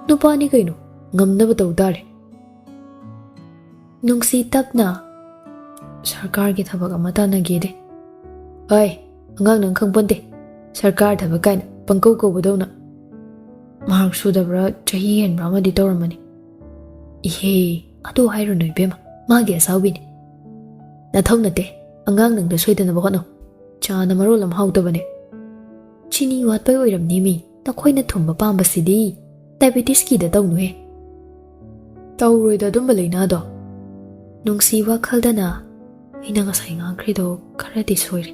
ꯅꯨꯄꯥꯅꯤ ꯀꯩꯅꯣ, ꯉꯝꯅꯕ ꯇꯧ ꯇꯥꯔꯦ꯫" ꯅꯨꯡꯁꯤ ꯇꯞꯅ, "ꯁꯔꯀꯥꯔꯒꯤ ꯊꯕꯛ ꯑꯃ ꯇꯥꯟꯅꯒꯦꯗꯤ꯫" "ꯍꯣꯏ, ꯑꯉꯥꯡ ꯅꯪ ꯈꯪꯄꯣꯟꯇꯦ꯫ ꯁꯔꯀꯥꯔ ꯊꯕꯛ ꯀꯥꯏꯅ ꯄꯪꯀꯧ ꯀꯧꯕꯗꯧꯅ꯫ ꯃꯍꯥꯛ ꯁꯨꯗꯕ꯭ꯔꯥ ꯆꯍꯤ ꯍꯦꯟꯕ꯭ꯔꯥ ꯑꯃꯗꯤ ꯇꯧꯔꯝꯃꯅꯤ꯫" "ꯏꯍꯦ, ꯑꯗꯨ ꯍꯥꯏꯔꯨꯅꯨ ꯏꯕꯦꯝꯃ, ꯃꯥꯒꯤ ꯑꯁꯥꯎꯕꯤꯅꯤ꯫" "ꯅꯊꯧ ꯅꯠꯇꯦ, ꯑꯉꯥꯡ ꯅꯪꯗ ꯁꯣꯏꯗꯅꯕ ꯍꯣꯠꯅꯧ꯫ ꯆꯥꯅ ꯃꯔꯣꯜ ꯑꯃ ꯍꯥꯎꯇꯕꯅꯦ꯫ ꯆꯤꯅꯤ ꯋꯥꯠꯄꯩ ꯑꯣꯏꯔꯝꯅꯤ ꯃꯤ, ꯅꯈꯣꯏꯅ ꯊꯨꯝꯕ ꯄꯥꯝꯕꯁꯤꯗꯤ꯫ ꯗꯥꯏꯕꯦꯇꯤꯁꯀꯤꯗ ꯇꯧꯅꯨꯍꯦ꯫" "ꯇꯧꯔꯣꯏꯗ ꯑꯗꯨꯝꯕ ꯂꯥꯏꯅꯥꯗꯣ꯫" ꯅꯨꯡꯁꯤ ꯋꯥꯈꯜꯗꯅ, "ꯑꯩꯅ ꯉꯁꯥꯏ ꯉꯥꯡꯈ꯭ꯔꯤꯗꯣ ꯈꯔꯗꯤ ꯁꯣꯏꯔꯦ꯫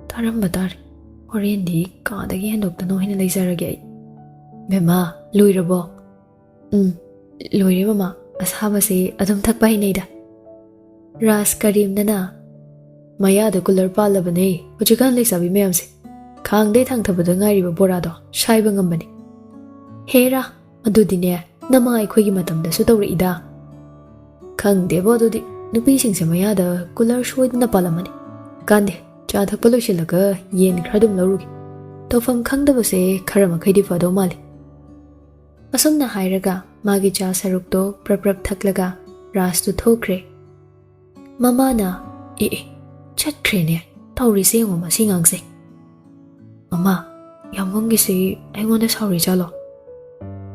ꯇꯥꯔꯝꯕ ꯇꯥꯔꯦ꯫ ꯍꯣꯔꯦꯟꯗꯤ ꯀꯥꯗꯒꯤ ꯍꯦꯟꯗꯣꯛꯇꯅ ꯑꯣꯏꯅ ꯂꯩꯖꯔꯒꯦ ꯑꯩ꯫" "ꯕꯦꯝꯃ, ꯂꯣꯏꯔꯕꯣ?" "ꯎꯝ, ꯂꯣꯏꯔꯦ ꯃꯃꯥ, ꯑꯁꯥꯕꯁꯦ ꯑꯗꯨꯝ ꯊꯛꯄ ꯍꯩꯅꯩꯗ꯫" ꯔꯥꯖ ꯀꯔꯤꯝꯅꯅ, "ꯃꯌꯥꯗ ꯀꯨꯂꯔ ꯄꯥꯜꯂꯕꯅꯦ ꯍꯧꯖꯤꯛꯀꯥꯟ ꯂꯩꯁꯥꯕꯤ ꯃꯌꯥꯝꯁꯦ꯫ ꯈꯥꯡꯗꯩ ꯊꯥꯡꯊꯕꯗ ꯉꯥꯏꯔꯤꯕ ꯕꯣꯔꯥꯗꯣ ꯁꯥꯏꯕ ꯉꯝꯕꯅꯦ꯫" "ꯍꯦꯔꯥ, ꯑꯗꯨꯗꯤꯅꯦ ꯅꯃꯥ ꯑꯩꯈꯣꯏꯒꯤ ꯃꯇꯝꯗꯁꯨ ꯇꯧꯔꯛꯏꯗ꯫" "ꯈꯪꯗꯦꯕꯣ ꯑꯗꯨꯗꯤ, ꯅꯨꯄꯤꯁꯤꯡꯁꯦ ꯃꯌꯥꯗ ꯀꯨꯂꯔ ꯁꯣꯏꯗꯅ ꯄꯥꯜꯂꯝꯃꯅꯤ꯫ ꯀꯥꯟꯗꯦ, ꯆꯥ ꯊꯛꯄ ꯂꯣꯏꯁꯤꯜꯂꯒ ꯌꯦꯟ ꯈꯔ ꯑꯗꯨꯝ ꯂꯧꯔꯨꯒꯦ꯫ ꯇꯧꯐꯝ ꯈꯪꯗꯕꯁꯦ ꯈꯔ ꯃꯈꯩꯗꯤ ꯐꯗꯧ ꯃꯥꯜꯂꯤ꯫ ꯑꯁꯨꯝꯅ ꯍꯥꯏꯔꯒ ꯃꯥꯒꯤ ꯆꯥ ꯁꯔꯨꯛꯇꯣ ꯄ꯭ꯔꯞ ꯄ꯭ꯔꯞ ꯊꯛꯂꯒ ꯔꯥꯖꯇꯨ ꯊꯣꯛꯈ꯭ꯔꯦ꯫ ꯃꯃꯥꯅ, "ꯑꯦ ꯑꯦ, ꯆꯠꯈ꯭ꯔꯦꯅꯦ, ꯇꯧꯔꯤꯁꯦ ꯌꯦꯡꯉꯣ ꯃꯁꯤ ꯑꯉꯥꯡꯁꯦ꯫" "ꯃꯃꯥ, ꯌꯥꯝꯕꯨꯡꯒꯤꯁꯤ ꯑꯩꯉꯣꯟꯗ ꯁꯥꯎꯔꯤꯖꯥꯠꯂꯣ?"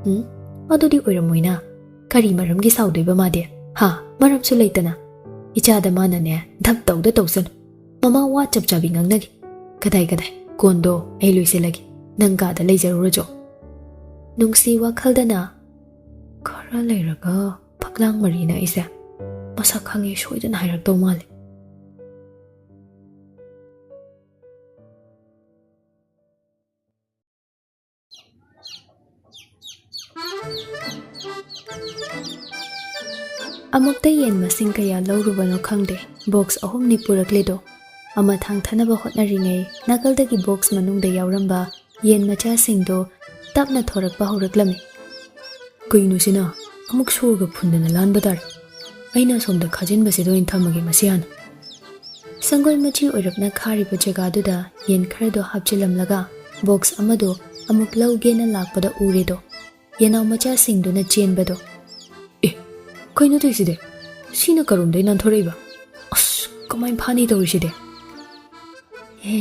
"ꯎꯝ, ꯑꯗꯨꯗꯤ ꯑꯣꯏꯔꯝꯃꯣꯏꯅ꯫ ꯀꯔꯤ ꯃꯔꯝꯒꯤ ꯁꯥꯎꯗꯣꯏꯕ ꯃꯥꯗꯤ? ꯍꯥ, ꯃꯔꯝꯁꯨ ꯂꯩꯇꯅ꯫ ꯏꯆꯥꯗ ꯃꯥꯅꯅꯦ ꯙꯞ ꯇꯧꯗ ꯇꯧꯁꯅꯨ꯫ ꯃꯃꯥ ꯋꯥ ꯆꯞ ꯆꯥꯕꯤ ꯉꯥꯡꯅꯒꯦ꯫ ꯀꯗꯥꯏ ꯀꯗꯥꯏ, ꯀꯣꯟꯗꯣ ꯑꯩ ꯂꯣꯏꯁꯤꯜꯂꯒꯦ, ꯅꯪ ꯀꯥꯗ ꯂꯩꯖꯔꯨꯔꯣ꯫" ꯅꯨꯡꯁꯤ ꯋꯥꯈꯜꯗꯅ, "ꯈꯔ ꯂꯩꯔꯒ ꯐꯛꯂꯥꯡ ꯃꯔꯤꯅ ꯑꯩꯁꯦ ꯃꯁꯛ ꯈꯪꯉꯦ ꯁꯣꯏꯗꯅ ꯍꯥꯏꯔꯛꯇꯧ ꯃꯥꯜꯂꯦ꯫" ꯑꯃꯨꯛꯇ ꯌꯦꯟ ꯃꯁꯤꯡ ꯀꯌꯥ ꯂꯧꯔꯨꯕꯅꯣ ꯈꯪꯗꯦ, ꯕꯣꯛꯁ ꯑꯍꯨꯝꯅꯤ ꯄꯨꯔꯛꯂꯤꯗꯣ꯫ ꯑꯃ ꯊꯥꯡꯊꯅꯕ ꯍꯣꯠꯅꯔꯤꯉꯩ ꯅꯥꯀꯜꯗꯒꯤ ꯕꯣꯛꯁ ꯃꯅꯨꯡꯗ ꯌꯥꯎꯔꯝꯕ ꯌꯦꯟ ꯃꯆꯥꯁꯤꯡꯗꯣ ꯇꯞꯅ ꯊꯣꯔꯛꯄ ꯍꯧꯔꯛꯂꯝꯃꯤ꯫ "ꯀꯩꯅꯣ ꯁꯤꯅ? ꯑꯃꯨꯛ ꯁꯣꯔꯒ ꯐꯨꯟꯗꯅ ꯂꯥꯟꯕ ꯇꯥꯔꯦ꯫ ꯑꯩꯅ ꯑꯁꯣꯝꯗ ꯈꯥꯖꯤꯟꯕꯁꯤꯗ ꯑꯣꯏꯅ ꯊꯝꯃꯒꯦ ꯃꯁꯤ ꯍꯥꯟꯅ꯫" ꯁꯪꯒꯣꯏ ꯃꯆꯤ ꯑꯣꯏꯔꯞꯅ ꯈꯥꯔꯤꯕ ꯖꯒꯥꯗꯨꯗ ꯌꯦꯟ ꯈꯔꯗꯣ ꯍꯥꯞꯆꯤꯜꯂꯝꯂꯒ ꯕꯣꯛꯁ ꯑꯃꯗꯣ ꯑꯃꯨꯛ ꯂꯧꯒꯦꯅ ꯂꯥꯛꯄꯗ ꯎꯔꯦꯗꯣ, ꯌꯦꯅꯥꯎ ꯃꯆꯥꯁꯤꯡꯗꯨꯅ ꯆꯦꯟꯕꯗꯣ꯫ "ꯑꯦ, ꯀꯩꯅꯣ ꯇꯧꯔꯤꯁꯤꯗꯤ? ꯁꯤꯅ ꯀꯔꯣꯝꯗꯩ ꯅꯥꯟꯊꯣꯔꯛꯏꯕ? ꯑꯁ, ꯀꯃꯥꯏꯅ ꯐꯥꯅꯤ ꯇꯧꯔꯤꯁꯤꯗꯤ?" "ꯍꯦ,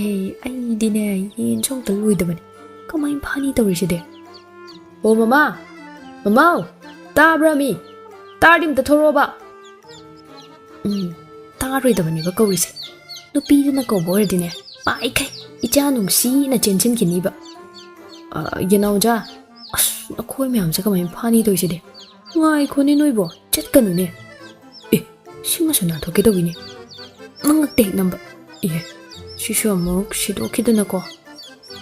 ꯑꯩꯗꯤꯅꯦ, ꯌꯦꯟꯁꯨ ꯑꯝꯇ ꯂꯣꯏꯗꯕꯅꯤ, ꯀꯃꯥꯏꯅ ꯐꯥꯅꯤ ꯇꯧꯔꯤꯁꯤꯗꯤ?" "ꯑꯣ ꯃꯃꯥ, ꯃꯃꯥꯎ, ꯇꯥꯕ꯭ꯔꯥ ꯃꯤ? ꯇꯥꯔꯗꯤ ꯑꯝꯇ ꯊꯣꯔꯛꯑꯣꯕ꯫" ꯎꯝ, ꯇꯥꯔꯣꯏꯗꯕꯅꯦꯕ ꯀꯧꯔꯤꯁꯦ꯫ ꯅꯨꯄꯤꯗꯨꯅ ꯀꯧꯕ ꯑꯣꯏꯔꯗꯤꯅꯦ, ꯄꯥꯏꯈꯩ ꯏꯆꯥ ꯅꯨꯡꯁꯤꯅ ꯆꯦꯟꯁꯤꯟꯈꯤꯅꯤꯕ꯫ "ꯑ, ꯌꯦꯅꯥꯎꯖꯥ, ꯑꯁ, ꯅꯈꯣꯏ ꯃꯌꯥꯝꯁꯦ ꯀꯃꯥꯏꯅ ꯐꯥꯅꯤ ꯇꯧꯔꯤꯁꯤꯗꯤ? ꯉꯥꯏꯈꯣꯅꯦ ꯅꯣꯏꯕꯣ, ꯆꯠꯀꯅꯨꯅꯦ꯫ ꯑꯦ, ꯁꯤꯃꯁꯨ ꯅꯥꯟꯊꯣꯛꯀꯦ ꯇꯧꯋꯤꯅꯦ꯫ ꯃꯉꯛꯇ ꯍꯦꯛ ꯅꯝꯕ꯫ ꯑꯦ, ꯁꯤꯁꯨ ꯑꯃꯨꯛ ꯁꯤꯗꯣꯛꯈꯤꯗꯅꯀꯣ꯫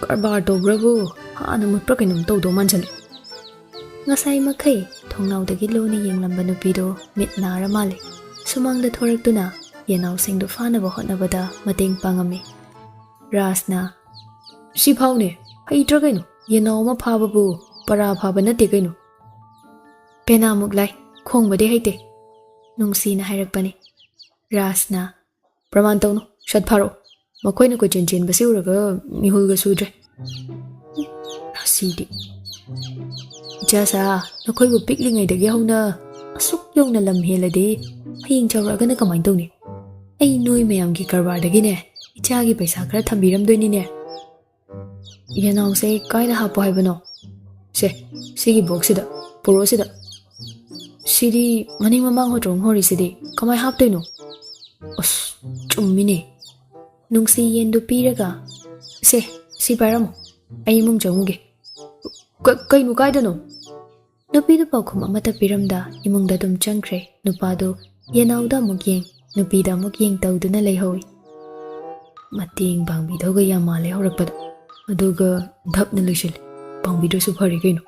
ꯀꯔꯕꯥꯔ ꯇꯧꯕ꯭ꯔꯕꯨ ꯍꯥꯟꯅ ꯃꯨꯠꯄ꯭ꯔꯥ ꯀꯩꯅꯣꯝ ꯇꯧꯗꯧ ꯃꯥꯟꯁꯤꯜꯂꯦ꯫" ꯉꯁꯥꯏ ꯃꯈꯩ ꯊꯣꯡꯅꯥꯎꯗꯒꯤ ꯂꯨꯅ ꯌꯦꯡꯂꯝꯕ ꯅꯨꯄꯤꯗꯨ ꯃꯤꯠ ꯅꯥꯔ ꯃꯥꯜꯂꯦ꯫ ꯁꯨꯃꯥꯡꯗ ꯊꯣꯔꯛꯇꯨꯅ ꯌꯦꯅꯥꯎꯁꯤꯡꯗꯨ ꯐꯥꯅꯕ ꯍꯣꯠꯅꯕꯗ ꯃꯇꯦꯡ ꯄꯥꯡꯉꯝꯃꯤ꯫ ꯔꯥꯖꯅ, "ꯁꯤ ꯐꯥꯎꯅꯦ, ꯍꯩꯇ꯭ꯔꯥ ꯀꯩꯅꯣ? ꯌꯦꯅꯥꯎ ꯑꯃ ꯐꯥꯕꯕꯨ ꯄꯔꯥ ꯐꯥꯕ ꯅꯠꯇꯦ ꯀꯩꯅꯣ꯫" "ꯄꯦꯅꯥꯃꯨꯛ ꯂꯥꯏ, ꯈꯣꯡꯕꯗꯤ ꯍꯩꯇꯦ꯫" ꯅꯨꯡꯁꯤꯅ ꯍꯥꯏꯔꯛꯄꯅꯤ꯫ ꯔꯥꯖꯅ, "ꯄ꯭ꯔꯃꯥꯟ ꯇꯧꯅꯨ, ꯁꯠ ꯐꯥꯔꯛꯎ꯫ ꯃꯈꯣꯏꯅ ꯀꯣꯏꯆꯦꯟ ꯆꯦꯟꯕꯁꯤ ꯎꯔꯒ ꯃꯤꯍꯨꯜꯒ ꯁꯨꯗ꯭ꯔꯦ꯫ ꯔꯥꯁꯤꯗꯤ꯫ ꯏꯆꯥꯁꯥ, ꯅꯈꯣꯏꯕꯨ ꯄꯤꯛꯂꯤꯉꯩꯗꯒꯤ ꯍꯧꯅ ꯑꯁꯨꯛ ꯌꯧꯅ ꯂꯝ ꯍꯦꯜꯂꯗꯤ ꯍꯌꯦꯡ ꯆꯥꯎꯔꯛꯑꯒꯅ ꯀꯃꯥꯏꯅ ꯇꯧꯅꯤ? ꯑꯩ ꯅꯣꯏ ꯃꯌꯥꯝꯒꯤ ꯀꯔꯕꯥꯔꯗꯒꯤꯅꯦ ꯏꯆꯥꯒꯤ ꯄꯩꯁꯥ ꯈꯔ ꯊꯝꯕꯤꯔꯝꯗꯣꯏꯅꯤꯅꯦ꯫" "ꯌꯦꯅꯥꯎꯁꯦ ꯀꯥꯏꯗ ꯍꯥꯞꯄꯣ ꯍꯥꯏꯕꯅꯣ?" "ꯁꯦ, ꯁꯤꯒꯤ ꯕꯣꯛꯁꯁꯤꯗ, ꯄꯨꯔꯛꯑꯣ ꯁꯤꯗ꯫ ꯁꯤꯗꯤ ꯃꯅꯤꯡ ꯃꯃꯥꯡ ꯍꯣꯇ꯭ꯔꯣꯡ ꯍꯣꯔꯤꯁꯤꯗꯤ ꯀꯃꯥꯏ ꯍꯥꯞꯇꯣꯏꯅꯣ? ꯑꯁ, ꯆꯨꯝꯃꯤꯅꯦ꯫" ꯅꯨꯡꯁꯤ ꯌꯦꯟꯗꯨ ꯄꯤꯔꯒ, "ꯁꯦ, ꯁꯤ ꯄꯥꯏꯔꯝꯃꯣ, ꯑꯩ ꯏꯃꯨꯡ ꯆꯪꯉꯨꯒꯦ꯫" "ꯀ-, ꯀꯩꯅꯣ, ꯀꯥꯏꯗꯅꯣ?" ꯅꯨꯄꯤꯗꯨ ꯄꯥꯎꯈꯨꯝ ꯑꯃꯠꯇ ꯄꯤꯔꯝꯗ ꯏꯃꯨꯡꯗ ꯑꯗꯨꯝ ꯆꯪꯈ꯭ꯔꯦ꯫ ꯅꯨꯄꯥꯗꯨ ꯌꯦꯅꯥꯎꯗ ꯑꯃꯨꯛ ꯌꯦꯡ, ꯅꯨꯄꯤꯗ ꯑꯃꯨꯛ ꯌꯦꯡ ꯇꯧꯗꯨꯅ ꯂꯩꯍꯧꯏ꯫ ꯃꯇꯦꯡ ꯄꯥꯡꯕꯤꯗꯧꯒ ꯌꯥꯝ ꯃꯥꯜꯂꯦ ꯍꯧꯔꯛꯄꯗ, ꯑꯗꯨꯒ ꯙꯞꯅ ꯂꯣꯏꯁꯤꯜꯂꯦ꯫ ꯄꯥꯡꯕꯤꯗ꯭ꯔꯁꯨ ꯐꯔꯦ ꯀꯩꯅꯣ꯫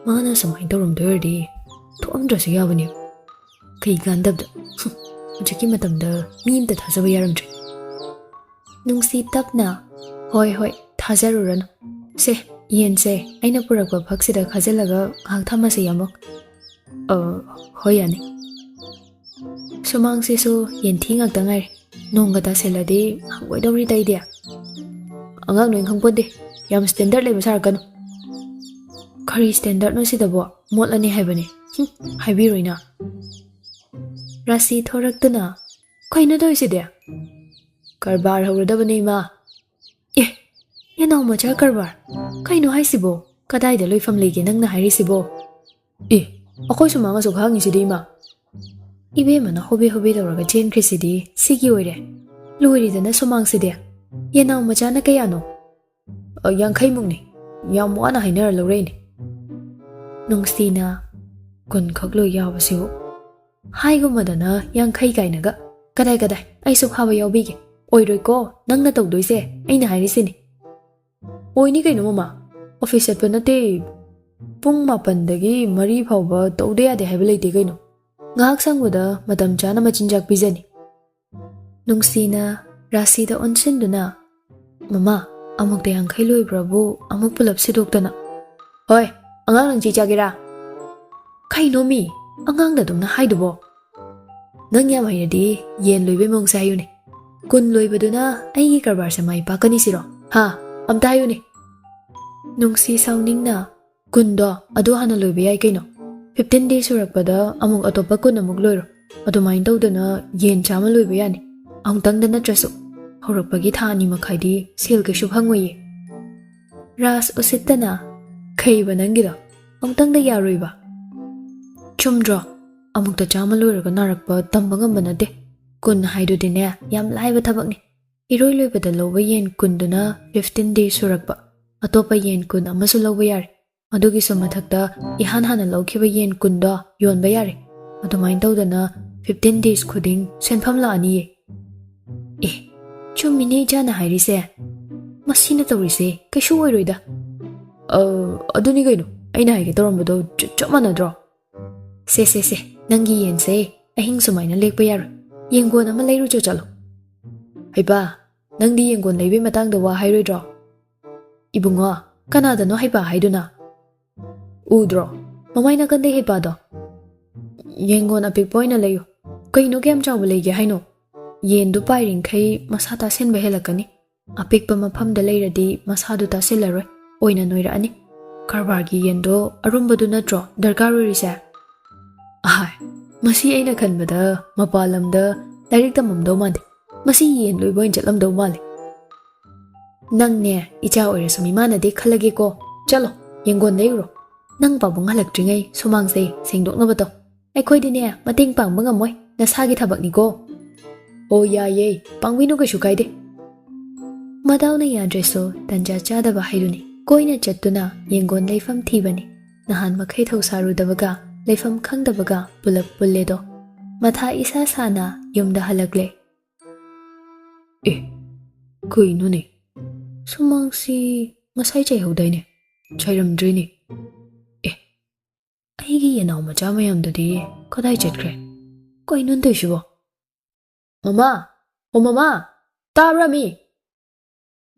ꯃꯥꯅ ꯁꯨꯃꯥꯏꯅ ꯇꯧꯔꯝꯗꯣꯏ ꯑꯣꯏꯔꯗꯤ ꯊꯣꯛꯑꯝꯗ꯭ꯔꯁꯨ ꯌꯥꯕꯅꯦ꯫ ꯀꯩ ꯀꯥꯟꯗꯕꯗ꯫ ꯍꯨꯝ, ꯍꯧꯖꯤꯛꯀꯤ ꯃꯇꯝꯗ ꯃꯤ ꯑꯝꯇ ꯊꯥꯖꯕ ꯌꯥꯔꯝꯗ꯭ꯔꯦ꯫ ꯅꯨꯡꯁꯤ ꯇꯞꯅ, "ꯍꯣꯏ, ꯍꯣꯏ, ꯊꯥꯖꯔꯨꯔꯅꯨ꯫ ꯁꯦ, ꯌꯦꯟꯁꯦ ꯑꯩꯅ ꯄꯨꯔꯛꯄ ꯐꯛꯁꯤꯗ ꯈꯥꯖꯤꯜꯂꯒ ꯉꯥꯏꯍꯥꯛ ꯊꯝꯃꯁꯤ, ꯌꯥꯝꯕꯨꯡ꯫" "ꯑ, ꯍꯣꯏ, ꯌꯥꯅꯤ꯫" ꯁꯨꯃꯥꯡꯁꯤꯁꯨ ꯌꯦꯟꯊꯤ ꯉꯥꯛꯇ ꯉꯥꯏꯔꯦ꯫ ꯅꯣꯡꯒ ꯇꯥꯁꯤꯜꯂꯗꯤ ꯍꯪꯒꯣꯏꯗꯧꯔꯤꯗ ꯑꯩꯗꯤ꯫ "ꯑꯉꯥꯡ ꯅꯣꯏ ꯈꯪꯄꯣꯟꯇꯦ, ꯌꯥꯝ ꯁ꯭ꯇꯦꯟꯗꯔꯗ ꯂꯩꯕ ꯁꯥꯔꯛꯀꯅꯨ꯫" "ꯀꯔꯤ ꯁ꯭ꯇꯦꯟꯗꯔꯗꯅꯣ ꯁꯤꯗꯕꯣ? ꯃꯣꯠꯂꯅꯤ ꯍꯥꯏꯕꯅꯤ꯫" "ꯍꯨꯝ, ꯍꯥꯏꯕꯤꯔꯣꯏꯅ꯫" ꯔꯥꯁꯤ ꯊꯣꯔꯛꯇꯨꯅ, "ꯀꯩꯅꯣ ꯇꯧꯔꯤꯁꯤꯗꯤ?" "ꯀꯔꯕꯥꯔ ꯍꯧꯔꯗꯕꯅꯦ, ꯏꯃꯥ꯫" "ꯑꯦ, ꯌꯦꯅꯥꯎ ꯃꯆꯥ ꯀꯔꯕꯥꯔ? ꯀꯩꯅꯣ ꯍꯥꯏꯁꯤꯕꯣ? ꯀꯗꯥꯏꯗ ꯂꯣꯏꯐꯝ ꯂꯩꯒꯦ ꯅꯪꯅ ꯍꯥꯏꯔꯤꯁꯤꯕꯣ?" "ꯑꯦ, ꯑꯩꯈꯣꯏ ꯁꯨꯃꯥꯡ ꯑꯁꯨꯛ ꯍꯥꯡꯉꯤꯁꯤꯗꯤ, ꯏꯃꯥ?" ꯏꯕꯦꯝꯃꯅ ꯍꯣꯕꯦ ꯍꯣꯕꯦ ꯇꯧꯔꯒ ꯆꯦꯟꯈ꯭ꯔꯤꯁꯤꯗꯤ ꯁꯤꯒꯤ ꯑꯣꯏꯔꯦ꯫ ꯂꯣꯏꯔꯦꯗꯅ ꯁꯨꯃꯥꯡꯁꯤꯗꯤ꯫ ꯌꯦꯅꯥꯎ ꯃꯆꯥꯅ ꯀꯌꯥꯅꯣ? "ꯑ, ꯌꯥꯡꯈꯩꯃꯨꯛꯅꯤ꯫ ꯌꯥꯝ ꯋꯥꯅ ꯍꯥꯏꯅꯔ ꯂꯧꯔꯛꯏꯅꯤ꯫" ꯅꯨꯡꯁꯤꯅ, "ꯀꯨꯟꯈꯛ ꯂꯣꯏ ꯌꯥꯎꯕꯁꯤꯕꯨ꯫" ꯍꯥꯏꯒꯨꯝꯕꯗꯅ ꯌꯥꯡꯈꯩ ꯀꯥꯏꯅꯒ꯫ "ꯀꯗꯥꯏ, ꯀꯗꯥꯏ, ꯑꯩꯁꯨ ꯐꯥꯕ ꯌꯥꯎꯕꯤꯒꯦ꯫ ꯑꯣꯏꯔꯣꯏꯀꯣ, ꯅꯪꯅ ꯇꯧꯗꯣꯏꯁꯦ, ꯑꯩꯅ ꯍꯥꯏꯔꯤꯁꯤꯅꯤ꯫" "ꯑꯣꯏꯅꯤ ꯀꯩꯅꯣ ꯃꯃꯥ, ꯑꯣꯐꯤꯁ ꯆꯠꯄ ꯅꯠꯇꯦ, ꯄꯨꯡ ꯃꯥꯄꯟꯗꯒꯤ ꯃꯔꯤ ꯐꯥꯎꯕ ꯇꯧꯗ ꯌꯥꯗꯦ ꯍꯥꯏꯕ ꯂꯩꯇꯦ ꯀꯩꯅꯣ꯫ ꯉꯥꯏꯍꯥꯛ ꯁꯪꯕꯗ ꯃꯇꯝ ꯆꯥꯅ ꯃꯆꯤꯟꯖꯥꯛ ꯄꯤꯖꯅꯤ꯫" ꯅꯨꯡꯁꯤꯅ ꯔꯥꯁꯤꯗ ꯑꯣꯟꯁꯤꯟꯗꯨꯅ, "ꯃꯃꯥ, ꯑꯃꯨꯛꯇ ꯌꯥꯡꯈꯩ ꯂꯣꯏꯕ꯭ꯔꯕꯨ ꯑꯃꯨꯛ ꯄꯨꯂꯞ ꯁꯤꯗꯣꯛꯇꯅ꯫" "ꯍꯣꯏ, ꯑꯉꯥꯡ ꯅꯪ ꯆꯦ ꯆꯥꯒꯦꯔꯥ?" "ꯀꯩꯅꯣ ꯃꯤ, ꯑꯉꯥꯡꯗ ꯑꯗꯨꯝꯅ ꯍꯥꯏꯗꯨꯕꯣ? ꯅꯪ ꯌꯥꯝ ꯍꯩꯔꯗꯤ ꯌꯦꯟ ꯂꯣꯏꯕꯩ ꯃꯑꯣꯡꯁꯦ ꯍꯥꯏꯌꯨꯅꯦ꯫ ꯀꯨꯟ ꯂꯣꯏꯕꯗꯨꯅ ꯑꯩꯒꯤ ꯀꯔꯕꯥꯔꯁꯦ ꯃꯥꯏ ꯄꯥꯛꯀꯅꯤ ꯁꯤꯔꯣ? ꯍꯥ? ꯑꯝꯇ ꯍꯥꯏꯌꯨꯅꯦ꯫ ꯅꯨꯡꯁꯤ ꯁꯥꯎꯅꯤꯡꯅ, "ꯀꯨꯟꯗꯣ ꯑꯗꯨ ꯍꯥꯟꯅ ꯂꯣꯏꯕ ꯌꯥꯏ ꯀꯩꯅꯣ꯫ Fifteen days ꯁꯨꯔꯛꯄꯗ ꯑꯃꯨꯛ ꯑꯇꯣꯞꯄ ꯀꯨꯟ ꯑꯃꯨꯛ ꯂꯣꯏꯔꯣ꯫ ꯑꯗꯨꯃꯥꯏꯅ ꯇꯧꯗꯅ ꯌꯦꯟ ꯆꯥꯝꯃ ꯂꯣꯏꯕ ꯌꯥꯅꯤ꯫ ꯑꯃꯨꯛꯇꯪꯗ ꯅꯠꯇ꯭ꯔꯁꯨ꯫ ꯍꯧꯔꯛꯄꯒꯤ ꯊꯥ ꯑꯅꯤ ꯃꯈꯥꯏꯗꯤ ꯁꯦꯜ ꯀꯩꯁꯨ ꯐꯪꯉꯣꯏꯌꯦ꯫" ꯔꯥꯖ ꯎꯁꯤꯠꯇꯅ, "ꯈꯩꯕ ꯅꯪꯒꯤꯗꯣ? ꯑꯃꯨꯛꯇꯪꯗ ꯌꯥꯔꯣꯏꯕ?" "ꯆꯨꯝꯗ꯭ꯔꯣ? ꯑꯃꯨꯛꯇ ꯆꯥꯝꯃ ꯂꯣꯏꯔꯒ ꯅꯥꯔꯛꯄ ꯇꯝꯕ ꯉꯝꯕ ꯅꯠꯇꯦ꯫ ꯀꯨꯟ ꯍꯥꯏꯗꯨꯗꯤꯅꯦ, ꯌꯥꯝ ꯂꯥꯏꯕ ꯊꯕꯛꯅꯤ꯫ ꯏꯔꯣꯏ ꯂꯣꯏꯕꯗ ꯂꯧꯕ ꯌꯦꯟ ꯀꯨꯟꯗꯨꯅ fifteen days ꯁꯨꯔꯛꯄ꯫ ꯑꯇꯣꯞꯄ ꯌꯦꯟ ꯀꯨꯟ ꯑꯃꯁꯨ ꯂꯧꯕ ꯌꯥꯔꯦ꯫ ꯑꯗꯨꯒꯤꯁꯨ ꯃꯊꯛꯇ ꯏꯍꯥꯟ ꯍꯥꯟꯅ ꯂꯧꯈꯤꯕ ꯌꯦꯟ ꯀꯨꯟꯗꯣ ꯌꯣꯟꯕ ꯌꯥꯔꯦ꯫ ꯑꯗꯨꯃꯥꯏꯅ ꯇꯧꯗꯅ fifteen days ꯈꯨꯗꯤꯡ ꯁꯦꯟꯐꯝ ꯂꯥꯛꯑꯅꯤꯌꯦ꯫" "ꯑꯦ, ꯆꯨꯝꯃꯤꯅꯦ ꯏꯆꯥꯅ ꯍꯥꯏꯔꯤꯁꯦ꯫ ꯃꯁꯤꯅ ꯇꯧꯔꯤꯁꯦ ꯀꯩꯁꯨ ꯑꯣꯏꯔꯣꯏꯗ꯫" "ꯑ, ꯑꯗꯨꯅꯤ ꯀꯩꯅꯣ ꯑꯩꯅ ꯍꯥꯏꯒꯦ ꯇꯧꯔꯝꯕꯗꯣ, ꯆ-, ꯆꯞ ꯃꯥꯟꯅꯗ꯭ꯔꯣ?" "ꯁꯦ, ꯁꯦ, ꯁꯦ, ꯅꯪꯒꯤ ꯌꯦꯟꯁꯦ ꯑꯍꯤꯡ ꯁꯨꯃꯥꯏꯅ ꯂꯦꯛꯄ ꯌꯥꯔꯣꯏ꯫ ꯌꯦꯟꯒꯣꯟ ꯑꯃ ꯂꯩꯔꯨꯆꯣ ꯆꯠꯂꯣ꯫" "ꯍꯩꯕꯥ, ꯅꯪꯗꯤ ꯌꯦꯟꯒꯣꯟ ꯂꯩꯕꯩ ꯃꯇꯥꯡꯗ ꯋꯥ ꯍꯥꯏꯔꯣꯏꯗ꯭ꯔꯣ?" "ꯏꯕꯨꯡꯉꯣ, ꯀꯅꯥꯗꯅꯣ ꯍꯩꯕꯥ ꯍꯥꯏꯗꯨꯅ?" "ꯎꯗ꯭ꯔꯣ? ꯃꯃꯥꯏ ꯅꯥꯀꯟꯗꯩ ꯍꯩꯕꯥꯗꯣ?" "ꯌꯦꯟꯒꯣꯟ ꯑꯄꯤꯛꯄ ꯑꯣꯏꯅ ꯂꯩꯌꯨ꯫" "ꯀꯩꯅꯣ ꯀꯌꯥꯝ ꯆꯥꯎꯕ ꯂꯩꯒꯦ ꯍꯥꯏꯅꯣ?" "ꯌꯦꯟꯗꯨ ꯄꯥꯏꯔꯤꯡꯈꯩ ꯃꯁꯥ ꯇꯥꯁꯤꯟꯕ ꯍꯦꯜꯂꯛꯀꯅꯤ꯫ ꯑꯄꯤꯛꯄ ꯃꯐꯝꯗ ꯂꯩꯔꯗꯤ ꯃꯁꯥꯗꯨ ꯇꯥꯁꯤꯜꯂꯔꯣꯏ, ꯑꯣꯏꯅ ꯅꯣꯏꯔꯛꯑꯅꯤ꯫ ꯀꯔꯕꯥꯔꯒꯤ ꯌꯦꯟꯗꯣ ꯑꯔꯨꯝꯕꯗꯨ ꯅꯠꯇ꯭ꯔꯣ ꯗꯔꯀꯥꯔ ꯑꯣꯏꯔꯤꯁꯦ?" "ꯑꯍꯥꯏ, ꯃꯁꯤ ꯑꯩꯅ ꯈꯟꯕꯗ ꯃꯄꯥꯟ ꯂꯝꯗ ꯂꯥꯏꯔꯤꯛ ꯇꯝꯃꯝꯗꯧ ꯃꯥꯟꯗꯦ꯫ ꯃꯁꯤ ꯌꯦꯟ ꯂꯣꯏꯕ ꯑꯣꯏꯅ ꯆꯠꯂꯝꯗꯧ ꯃꯥꯜꯂꯦ꯫" "ꯅꯪꯅꯦ, ꯏꯆꯥ ꯑꯣꯏꯔꯁꯨ ꯃꯤꯃꯥꯟꯅꯗꯦ ꯈꯜꯂꯒꯦꯀꯣ꯫ ꯆꯠꯂꯣ, ꯌꯦꯡꯒꯣꯟ ꯂꯩꯔꯨꯔꯣ꯫ ꯅꯪ ꯄꯥꯕꯨꯡ ꯍꯜꯂꯛꯇ꯭ꯔꯤꯉꯩ ꯁꯨꯃꯥꯡꯁꯦ ꯁꯦꯡꯗꯣꯛꯅꯕ ꯇꯧ꯫ ꯑꯩꯈꯣꯏꯗꯤꯅꯦ, ꯃꯇꯦꯡ ꯄꯥꯡꯕ ꯉꯝꯃꯣꯏ, ꯅꯁꯥꯒꯤ ꯊꯕꯛꯅꯤꯀꯣ꯫" "ꯑꯣ, ꯌꯥꯏꯌꯦ, ꯄꯥꯡꯕꯤꯅꯨ, ꯀꯩꯁꯨ ꯀꯥꯏꯗꯦ꯫" ꯃꯗꯥꯎꯅ ꯌꯥꯗ꯭ꯔꯁꯨ ꯇꯟꯖꯥ ꯆꯥꯗꯕ ꯍꯥꯏꯗꯨꯅꯤ꯫ ꯀꯣꯏꯅ ꯆꯠꯇꯨꯅ ꯌꯦꯡꯒꯣꯟ ꯂꯩꯐꯝ ꯊꯤꯕꯅꯤ꯫ ꯅꯍꯥꯟ ꯃꯈꯩ ꯊꯧꯁꯥꯔꯨꯗꯕꯒ, ꯂꯩꯐꯝ ꯈꯪꯗꯕꯒ ꯄꯨꯂꯞ ꯄꯨꯜꯂꯦꯗꯣ꯫ ꯃꯊꯥ ꯏꯁꯥ ꯁꯥꯅ ꯌꯨꯝꯗ ꯍꯜꯂꯛꯂꯦ꯫ "ꯑꯦ, ꯀꯩꯅꯣꯅꯦ? ꯁꯨꯃꯥꯡꯁꯤ ꯉꯁꯥꯏ ꯆꯥꯏꯍꯧꯗꯥꯏꯅꯦ? ꯆꯥꯏꯔꯝꯗ꯭ꯔꯦꯅꯦ꯫ ꯑꯦ, ꯑꯩꯒꯤ ꯌꯦꯅꯥꯎ ꯃꯆꯥ ꯃꯌꯥꯝꯗꯨꯗꯤ ꯀꯗꯥꯏ ꯆꯠꯈ꯭ꯔꯦ? ꯀꯩꯅꯣ ꯇꯧꯏꯁꯤꯕꯣ? ꯃꯃꯥ! ꯑꯣ ꯃꯃꯥ! ꯇꯥꯕ꯭ꯔꯥ ꯃꯤ?"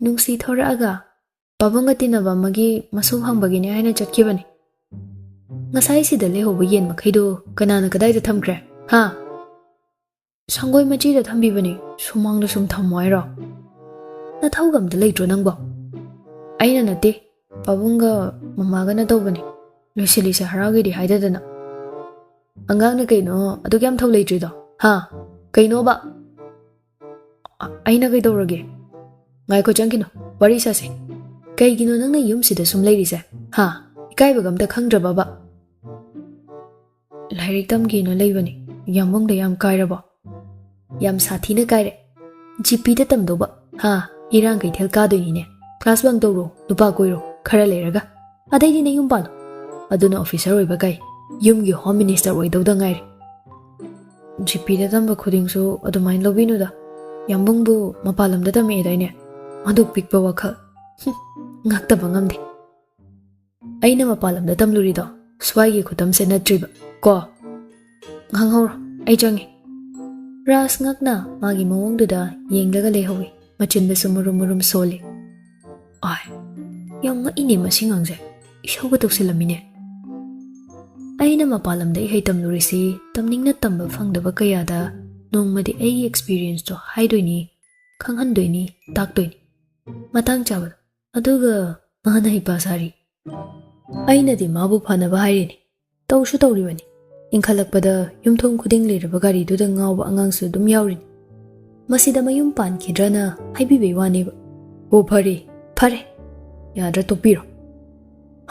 ꯅꯨꯡꯁꯤ ꯊꯣꯔꯛꯑꯒ, "ꯄꯥꯕꯨꯡꯒ ꯇꯤꯟꯅꯕ ꯑꯃꯒꯤ ꯃꯁꯨ ꯐꯪꯕꯒꯤꯅꯦ ꯍꯥꯏꯅ ꯆꯠꯈꯤꯕꯅꯤ꯫ ꯉꯁꯥꯏ ꯁꯤꯗ ꯂꯩꯍꯧꯕ ꯌꯦꯟ ꯃꯈꯩꯗꯨ ꯀꯅꯥꯅ ꯀꯗꯥꯏꯗ ꯊꯝꯈ꯭ꯔꯦ? ꯍꯥ?" ꯁꯪꯒꯣꯏ ꯃꯆꯤꯗ ꯊꯝꯕꯤꯕꯅꯤ, ꯁꯨꯃꯥꯡꯗ ꯁꯨꯝ ꯊꯝꯃꯣ ꯍꯥꯏꯔꯣ? ꯅꯊꯧꯒ ꯑꯝꯇ ꯂꯩꯇ꯭ꯔꯣ ꯅꯪꯕꯣ? ꯑꯩꯅ ꯅꯠꯇꯦ, ꯄꯥꯕꯨꯡꯒ ꯃꯃꯥꯒꯅ ꯇꯧꯕꯅꯤ꯫ ꯂꯣꯏꯁꯤꯜꯂꯤꯁꯦ ꯍꯔꯥꯎꯒꯦꯗꯤ ꯍꯥꯏꯗꯗꯅ꯫ ꯑꯉꯥꯡꯅ ꯀꯩꯅꯣ ꯑꯗꯨꯛ ꯌꯥꯝ ꯊꯧ ꯂꯩꯇ꯭ꯔꯤꯗꯣ? ꯍꯥ? ꯀꯩꯅꯣꯕ? ꯑ-, ꯑꯩꯅ ꯀꯩꯗꯧꯔꯒꯦ? ꯉꯥꯏꯈꯣ, ꯆꯪꯈꯤꯅꯣ, ꯋꯥꯔꯤ ꯁꯥꯁꯦ꯫ ꯀꯩꯒꯤꯅꯣ ꯅꯪꯅ ꯌꯨꯝꯁꯤꯗ ꯁꯨꯝ ꯂꯩꯔꯤꯁꯦ? ꯍꯥ? ꯏꯀꯥꯏꯕꯒ ꯑꯝꯇ ꯈꯪꯗ꯭ꯔꯕꯕ? ꯂꯥꯏꯔꯤꯛ ꯇꯝꯒꯦꯅ ꯂꯩꯕꯅꯤ꯫ ꯌꯥꯝꯕꯨꯡꯗ ꯌꯥꯝ ꯀꯥꯏꯔꯕꯣ? ꯌꯥꯝ ꯁꯥꯊꯤꯅ ꯀꯥꯏꯔꯦ꯫ ꯖꯤꯄꯤꯗ ꯇꯝꯗꯧꯕ? ꯍꯥ? ꯏꯔꯥꯡ ꯀꯩꯊꯦꯜ ꯀꯥꯗꯣꯏꯅꯤꯅꯦ꯫ ꯀ꯭ꯂꯥꯁ ꯕꯪ ꯇꯧꯔꯣ, ꯅꯨꯄꯥ ꯀꯣꯏꯔꯣ, ꯈꯔ ꯂꯩꯔꯒ꯫ ꯑꯗꯩꯗꯤ ꯅꯌꯨꯝ ꯄꯥꯜꯂꯣ꯫ ꯑꯗꯨꯅ ꯑꯣꯐꯤꯁꯔ ꯑꯣꯏꯕ ꯀꯩ, ꯌꯨꯝꯒꯤ ꯍꯣꯝ ꯃꯤꯅꯤꯁꯇꯔ ꯑꯣꯏꯗꯧꯗ ꯉꯥꯏꯔꯦ꯫ ꯖꯤꯄꯤꯗ ꯇꯝꯕ ꯈꯨꯗꯤꯡꯁꯨ ꯑꯗꯨꯃꯥꯏꯅ ꯂꯧꯕꯤꯅꯨꯗ꯫ ꯌꯥꯝꯕꯨꯡꯕꯨ ꯃꯄꯥꯟ ꯂꯝꯗ ꯇꯝꯃꯛꯑꯦꯗꯥꯏꯅꯦ? ꯑꯗꯨꯛ ꯄꯤꯛꯄ ꯋꯥꯈꯜ꯫ ꯍꯨꯝ, ꯉꯥꯛꯇꯕ ꯉꯝꯗꯦ꯫ ꯑꯩꯅ ꯃꯄꯥꯟ ꯂꯝꯗ ꯇꯝꯂꯨꯔꯤꯗꯣ ꯁ꯭ꯋꯥꯏꯒꯤ ꯈꯨꯇꯝꯁꯦ ꯅꯠꯇ꯭ꯔꯤꯕ ꯀꯣ꯫ ꯉꯥꯡꯍꯧꯔꯣ, ꯑꯩ ꯆꯪꯉꯦ꯫ ꯔꯥꯖ ꯉꯛꯅ ꯃꯥꯒꯤ ꯃꯑꯣꯡꯗꯨꯗ ꯌꯦꯡꯂꯒ ꯂꯩꯍꯧꯏ꯫ ꯃꯆꯤꯟꯗꯁꯨ ꯃꯨꯔꯨꯝ ꯃꯨꯔꯨꯝ ꯁꯣꯜꯂꯤ꯫ ꯑꯥꯏ, ꯌꯥꯝ ꯉꯛꯏꯅꯦ ꯃꯁꯤ ꯉꯥꯡꯁꯦ꯫ ꯏꯁꯧꯒ ꯇꯧꯁꯤꯜꯂꯝꯃꯤꯅꯦ꯫ ꯑꯩꯅ ꯃꯄꯥꯟ ꯂꯝꯗ ꯏꯍꯩ ꯇꯝꯂꯨꯔꯤꯁꯤ ꯇꯝꯅꯤꯡꯅ ꯇꯝꯕ ꯐꯪꯗꯕ ꯀꯌꯥꯗ ꯅꯣꯡꯃꯗꯤ ꯑꯩꯒꯤ ꯑꯦꯛꯁꯄꯤꯔꯤꯌꯦꯟꯁꯇꯣ ꯍꯥꯏꯗꯣꯏꯅꯤ, ꯈꯪꯍꯟꯗꯣꯏꯅꯤ, ꯇꯥꯛꯇꯣꯏꯅꯤ꯫ ꯃꯇꯥꯡ ꯆꯥꯕꯗ꯫ ꯑꯗꯨꯒ ꯃꯥꯅ ꯍꯩꯄꯥ ꯁꯥꯔꯤ꯫ ꯑꯩꯅꯗꯤ ꯃꯥꯕꯨ ꯐꯅꯕ ꯍꯥꯏꯔꯤꯅꯤ꯫ ꯇꯧꯁꯨ ꯇꯧꯔꯤꯕꯅꯤ꯫ ꯏꯟꯈꯠꯂꯛꯄꯗ ꯌꯨꯝꯊꯣꯡ ꯈꯨꯗꯤꯡ ꯂꯩꯔꯕ ꯒꯥꯔꯤꯗꯨꯗ ꯉꯥꯎꯕ ꯑꯉꯥꯡꯁꯨ ꯑꯗꯨꯝ ꯌꯥꯎꯔꯤꯅꯤ꯫ ꯃꯁꯤꯗ ꯃꯌꯨꯝ ꯄꯥꯟꯈꯤꯗ꯭ꯔꯅ ꯍꯥꯏꯕꯤꯕꯩ ꯋꯥꯅꯦꯕ꯫ ꯑꯣ, ꯐꯔꯦ, ꯐꯔꯦ꯫ ꯌꯥꯗ꯭ꯔꯥ ꯇꯣꯛꯄꯤꯔꯣ꯫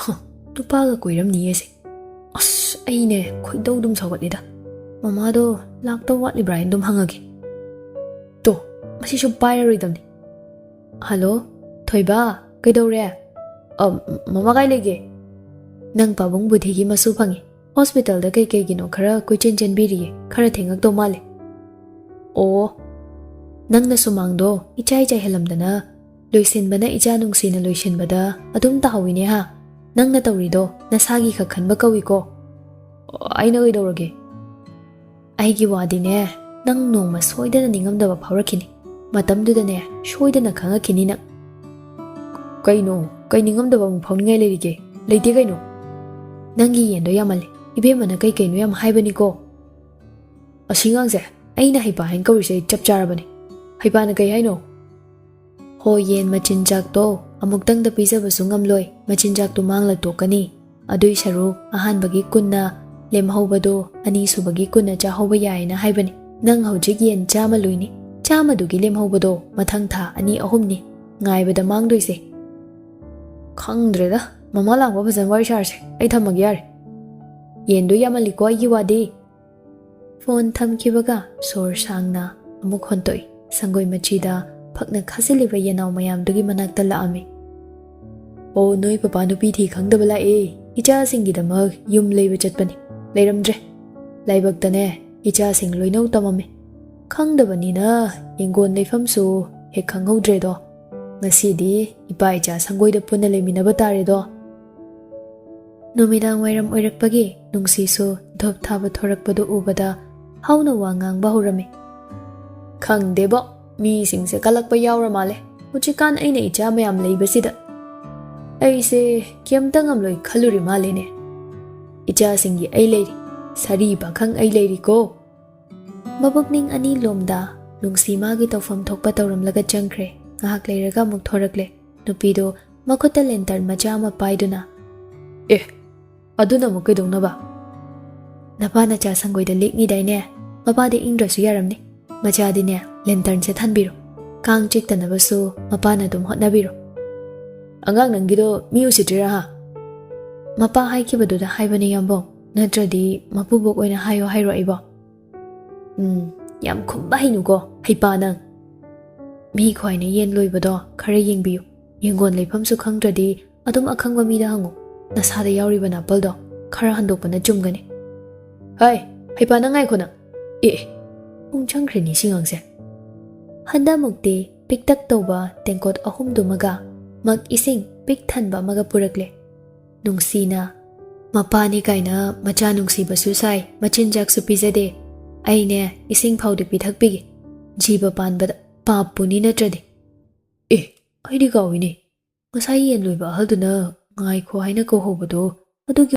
ꯍ, ꯅꯨꯄꯥꯒ ꯀꯣꯏꯔꯝꯅꯤꯌꯦ ꯁꯦ꯫ ꯑꯁ, ꯑꯩꯅꯦ ꯈꯣꯏꯗꯧ ꯑꯗꯨꯝ ꯁꯥꯎꯒꯠꯂꯤꯗ꯫ ꯃꯃꯥꯗꯣ ꯂꯥꯛꯇꯧ ꯋꯥꯠꯂꯤꯕ꯭ꯔꯥ ꯍꯥꯏꯅ ꯑꯗꯨꯝ ꯍꯪꯉꯒꯦ꯫ ꯇꯣ, ꯃꯁꯤꯁꯨ ꯄꯥꯏꯔꯔꯣꯏꯗꯕꯅꯤ꯫ ꯍꯜꯂꯣ, ꯊꯣꯏꯕ, ꯀꯩꯗꯧꯔꯦ? ꯑ, ꯃꯃꯥ ꯀꯥꯏ ꯂꯩꯒꯦ? ꯅꯪ ꯄꯥꯕꯨꯡ ꯕꯨꯙꯤꯒꯤ ꯃꯁꯨ ꯐꯪꯉꯦ꯫ ꯍꯣꯁꯄꯤꯇꯥꯜꯗ ꯀꯩ ꯀꯩꯒꯤꯅꯣ ꯈꯔ ꯀꯣꯏꯆꯦꯟ ꯆꯦꯟꯕꯤꯔꯤꯌꯦ, ꯈꯔ ꯊꯦꯡꯉꯛꯇꯧ ꯃꯥꯜꯂꯦ꯫ ꯑꯣ, ꯅꯪꯅ ꯁꯨꯃꯥꯡꯗꯣ ꯏꯆꯥꯏ ꯆꯥꯏꯍꯜꯂꯝꯗꯅ ꯂꯣꯏꯁꯤꯟꯕꯅ ꯏꯆꯥ ꯅꯨꯡꯁꯤꯅ ꯂꯣꯏꯁꯤꯟꯕꯗ ꯑꯗꯨꯝ ꯇꯥꯍꯧꯋꯤꯅꯦ ꯍꯥ? ꯅꯪꯅ ꯇꯧꯔꯤꯗꯣ ꯅꯁꯥꯒꯤ ꯈꯛ ꯈꯟꯕ ꯀꯧꯏꯀꯣ꯫ ꯑꯩꯅ ꯀꯩꯗꯧꯔꯒꯦ? ꯑꯩꯒꯤ ꯋꯥꯗꯤꯅꯦ, ꯅꯪ ꯅꯣꯡꯃ ꯁꯣꯏꯗꯅ ꯅꯤꯡꯉꯝꯗꯕ ꯐꯥꯎꯔꯛꯈꯤꯅꯤ꯫ ꯃꯇꯝꯗꯨꯗꯅꯦ, ꯁꯣꯏꯗꯅ ꯈꯪꯉꯛꯈꯤꯅꯤ ꯅꯪ꯫ ꯀꯩꯅꯣ? ꯀꯩ ꯅꯤꯡꯉꯝꯗꯕ ꯑꯃꯨꯛ ꯐꯥꯎꯅꯤꯡꯉꯥꯏ ꯂꯩꯔꯤꯒꯦ? ꯂꯩꯇꯦ ꯀꯩꯅꯣ꯫ ꯅꯪꯒꯤ ꯌꯦꯟꯗꯣ ꯌꯥꯝꯃꯜꯂꯦ꯫ ꯏꯕꯦꯝꯃꯅ ꯀꯩ ꯀꯩꯅꯣ ꯌꯥꯝ ꯍꯥꯏꯕꯅꯤꯀꯣ꯫ ꯑꯁꯤ ꯉꯥꯡꯁꯦ, ꯑꯩꯅ ꯍꯩꯄꯥ ꯍꯥꯏꯅ ꯀꯧꯔꯤꯁꯦ ꯑꯩ ꯆꯞ ꯆꯥꯔꯕꯅꯦ꯫ ꯍꯩꯄꯥꯅ ꯀꯩ ꯍꯥꯏꯅꯣ? ꯍꯣ, ꯌꯦꯟ ꯃꯆꯤꯟꯖꯥꯛꯇꯣ ꯑꯃꯨꯛꯇꯪꯗ ꯄꯤꯖꯕꯁꯨ ꯉꯝꯂꯣꯏ, ꯃꯆꯤꯟꯖꯥꯛꯇꯣ ꯃꯥꯡꯂ ꯇꯣꯛꯀꯅꯤ꯫ ꯑꯗꯨꯏ ꯁꯔꯨꯛ ꯑꯍꯥꯟꯕꯒꯤ ꯀꯨꯟꯅ ꯂꯦꯝꯍꯧꯕꯗꯣ ꯑꯅꯤꯁꯨꯕꯒꯤ ꯀꯨꯟꯅ ꯆꯥꯍꯧꯕ ꯌꯥꯏꯅ ꯍꯥꯏꯕꯅꯤ꯫ ꯅꯪ ꯍꯧꯖꯤꯛ ꯌꯦꯟ ꯆꯥꯝꯃ ꯂꯣꯏꯅꯤ, ꯆꯥꯝꯃꯗꯨꯒꯤ ꯂꯦꯝꯍꯧꯕꯗꯣ ꯃꯊꯪ ꯊꯥ ꯑꯅꯤ ꯑꯍꯨꯝꯅꯤ꯫ ꯉꯥꯏꯕꯗ ꯃꯥꯡꯗꯣꯏꯁꯦ꯫ ꯈꯪꯗ꯭ꯔꯦꯗ, ꯃꯃꯥ ꯂꯥꯛꯄ ꯐꯖꯅ ꯋꯥꯔꯤ ꯁꯥꯔꯁꯦ꯫ ꯑꯩ ꯊꯝꯃꯒꯦ ꯌꯥꯔꯦ꯫ ꯌꯦꯟꯗꯣ ꯌꯥꯝꯃꯜꯂꯤꯀꯣ ꯑꯩꯒꯤ ꯋꯥꯗꯤ꯫ ꯐꯣꯟ ꯊꯝꯈꯤꯕꯒ ꯁꯣꯔ ꯁꯥꯡꯅ ꯑꯃꯨꯛ ꯍꯣꯟꯇꯣꯛꯏ꯫ ꯁꯪꯒꯣꯏ ꯃꯆꯤꯗ ꯐꯛꯅ ꯈꯥꯖꯤꯜꯂꯤꯕ ꯌꯦꯅꯥꯎ ꯃꯌꯥꯝꯗꯨꯒꯤ ꯃꯅꯥꯛꯇ ꯂꯥꯛꯑꯝꯃꯤ꯫ "ꯑꯣ, ꯅꯣꯏ ꯄꯄꯥ ꯅꯨꯄꯤ ꯊꯤ ꯈꯪꯗꯕ ꯂꯥꯛꯑꯦ꯫ ꯏꯆꯥꯁꯤꯡꯒꯤꯗꯃꯛ ꯌꯨꯝ ꯂꯩꯕ ꯆꯠꯄꯅꯤ꯫ ꯂꯩꯔꯝꯗ꯭ꯔꯦ꯫ ꯂꯥꯏꯕꯛꯇꯅꯦ, ꯏꯆꯥꯁꯤꯡ ꯂꯣꯏꯅꯧ ꯇꯝꯃꯝꯃꯦ꯫ ꯈꯪꯗꯕꯅꯤꯅ ꯌꯦꯡꯒꯣꯟ ꯂꯩꯐꯝꯁꯨ ꯍꯦꯛ ꯈꯪꯍꯧꯗ꯭ꯔꯦꯗꯣ꯫ ꯉꯁꯤꯗꯤ ꯏꯄꯥ ꯏꯆꯥ ꯁꯪꯒꯣꯏꯗ ꯄꯨꯟꯅ ꯂꯩꯃꯤꯟꯅꯕ ꯇꯥꯔꯦꯗꯣ꯫" ꯅꯨꯃꯤꯗꯥꯡ ꯋꯥꯏꯔꯝ ꯑꯣꯏꯔꯛꯄꯒꯤ ꯅꯨꯡꯁꯤꯁꯨ ꯙꯨꯞ ꯊꯥꯕ ꯊꯣꯔꯛꯄꯗꯨ ꯎꯕꯗ ꯍꯧꯅ ꯋꯥ ꯉꯥꯡꯕ ꯍꯧꯔꯝꯃꯤ꯫ "ꯈꯪꯗꯦꯕꯣ, ꯃꯤꯁꯤꯡꯁꯦ ꯀꯜꯂꯛꯄ ꯌꯥꯎꯔ ꯃꯥꯜꯂꯦ꯫ ꯍꯧꯖꯤꯛꯀꯥꯟ ꯑꯩꯅ ꯏꯆꯥ ꯃꯌꯥꯝ ꯂꯩꯕꯁꯤꯗ ꯑꯩꯁꯦ ꯀꯩꯝꯇ ꯉꯝꯂꯣꯏ ꯈꯜꯂꯨꯔꯤ ꯃꯥꯜꯂꯦꯅꯦ꯫ ꯏꯆꯥꯁꯤꯡꯒꯤ ꯑꯩ ꯂꯩꯔꯤ, ꯁꯥꯔꯤ ꯄꯥꯈꯪ ꯑꯩ ꯂꯩꯔꯤꯀꯣ꯫" ꯃꯕꯨꯛꯅꯤꯡ ꯑꯅꯤ ꯂꯣꯝꯗ ꯅꯨꯡꯁꯤ ꯃꯥꯒꯤ ꯇꯧꯐꯝ ꯊꯣꯛꯄ ꯇꯧꯔꯝꯂꯒ ꯆꯪꯈ꯭ꯔꯦ꯫ ꯉꯥꯏꯍꯥꯛ ꯂꯩꯔꯒ ꯑꯃꯨꯛ ꯊꯣꯔꯛꯂꯦ꯫ ꯅꯨꯄꯤꯗꯣ ꯃꯈꯨꯠꯇ ꯂꯦꯟꯇꯔꯟ ꯃꯆꯥ ꯑꯃ ꯄꯥꯏꯗꯨꯅ, "ꯑꯦ, ꯑꯗꯨꯅ ꯑꯃꯨꯛ ꯀꯩꯗꯧꯅꯕ?" "ꯅꯄꯥ ꯅꯆꯥ ꯁꯪꯒꯣꯏꯗ ꯂꯦꯛꯅꯤꯗꯥꯏꯅꯦ? ꯃꯄꯥꯗꯤ ꯏꯪꯗ꯭ꯔꯁꯨ ꯌꯥꯔꯝꯅꯤ꯫ ꯃꯆꯥꯗꯤꯅꯦ, ꯂꯦꯟꯇꯔꯟꯁꯦ ꯊꯥꯟꯕꯤꯔꯣ꯫ ꯀꯥꯡ ꯆꯤꯛꯇꯅꯕꯁꯨ ꯃꯄꯥꯅ ꯑꯗꯨꯝ ꯍꯣꯠꯅꯕꯤꯔꯣ꯫" "ꯑꯉꯥꯡ ꯅꯪꯒꯤꯗꯣ ꯃꯤ ꯎꯁꯤꯠꯇ꯭ꯔꯤꯔꯥ ꯍꯥ?" "ꯃꯄꯥ ꯍꯥꯏꯈꯤꯕꯗꯨꯗ ꯍꯥꯏꯕꯅꯦ, ꯌꯥꯝꯕꯧ꯫ ꯅꯠꯇ꯭ꯔꯗꯤ ꯃꯄꯨꯕꯣꯛ ꯑꯣꯏꯅ ꯍꯥꯏꯌꯣ ꯍꯥꯏꯔꯣ ꯑꯩꯕꯣ?" "ꯎꯝ, ꯌꯥꯝ ꯈꯨꯝꯕ ꯍꯩꯅꯨꯀꯣ, ꯍꯩꯄꯥ ꯅꯪ꯫ ꯃꯤ ꯈ꯭ꯋꯥꯏꯅ ꯌꯦꯟ ꯂꯣꯏꯕꯗꯣ ꯈꯔ ꯌꯦꯡꯕꯤꯌꯨ꯫ ꯌꯦꯡꯒꯣꯟ ꯂꯩꯐꯝꯁꯨ ꯈꯪꯗ꯭ꯔꯗꯤ ꯑꯗꯨꯝ ꯑꯈꯪꯕ ꯃꯤꯗ ꯍꯪꯉꯨ꯫ ꯅꯁꯥꯗ ꯌꯥꯎꯔꯤꯕ ꯅꯥꯄꯜꯗꯣ ꯈꯔ ꯍꯟꯗꯣꯛꯄꯅ ꯆꯨꯝꯒꯅꯤ꯫" "ꯍꯩ, ꯍꯩꯄꯥ ꯅꯪ ꯉꯥꯏꯈꯣ ꯅꯪ꯫ ꯑꯦ, ꯑꯦ꯫" ꯄꯨꯡ ꯆꯪꯈ꯭ꯔꯦꯅꯦ ꯁꯤ ꯑꯉꯥꯡꯁꯦ꯫ ꯍꯟꯗꯃꯨꯛꯇꯤ ꯄꯤꯛꯇꯛ ꯇꯧꯕ ꯇꯦꯡꯀꯣꯠ ꯑꯍꯨꯝꯗꯨꯃꯒ ꯃꯛ ꯏꯁꯤꯡ ꯄꯤꯛ ꯊꯟꯕ ꯑꯃꯒ ꯄꯨꯔꯛꯂꯦ꯫ ꯅꯨꯡꯁꯤꯅ, "ꯃꯄꯥꯅꯤ ꯀꯥꯏꯅ ꯃꯆꯥ ꯅꯨꯡꯁꯤꯕꯁꯨ ꯁꯥꯏ, ꯃꯆꯤꯟꯖꯥꯛꯁꯨ ꯄꯤꯖꯗꯦ꯫ ꯑꯩꯅꯦ, ꯏꯁꯤꯡ ꯐꯥꯎꯗꯤ ꯄꯤꯊꯛꯄꯤꯒꯦ꯫ ꯖꯤꯕ ꯄꯥꯟꯕꯗ ꯄꯥꯞꯄꯨꯅꯤ ꯅꯠꯇ꯭ꯔꯗꯤ꯫" "ꯑꯦ, ꯑꯩꯗꯤ ꯀꯥꯎꯏꯅꯦ꯫ ꯉꯁꯥꯏ ꯌꯦꯟ ꯂꯣꯏꯕ ꯑꯍꯜꯗꯨꯅ ꯉꯥꯏꯈꯣ ꯍꯥꯏꯅ ꯀꯧꯍꯧꯕꯗꯣ ꯑꯗꯨꯒꯤ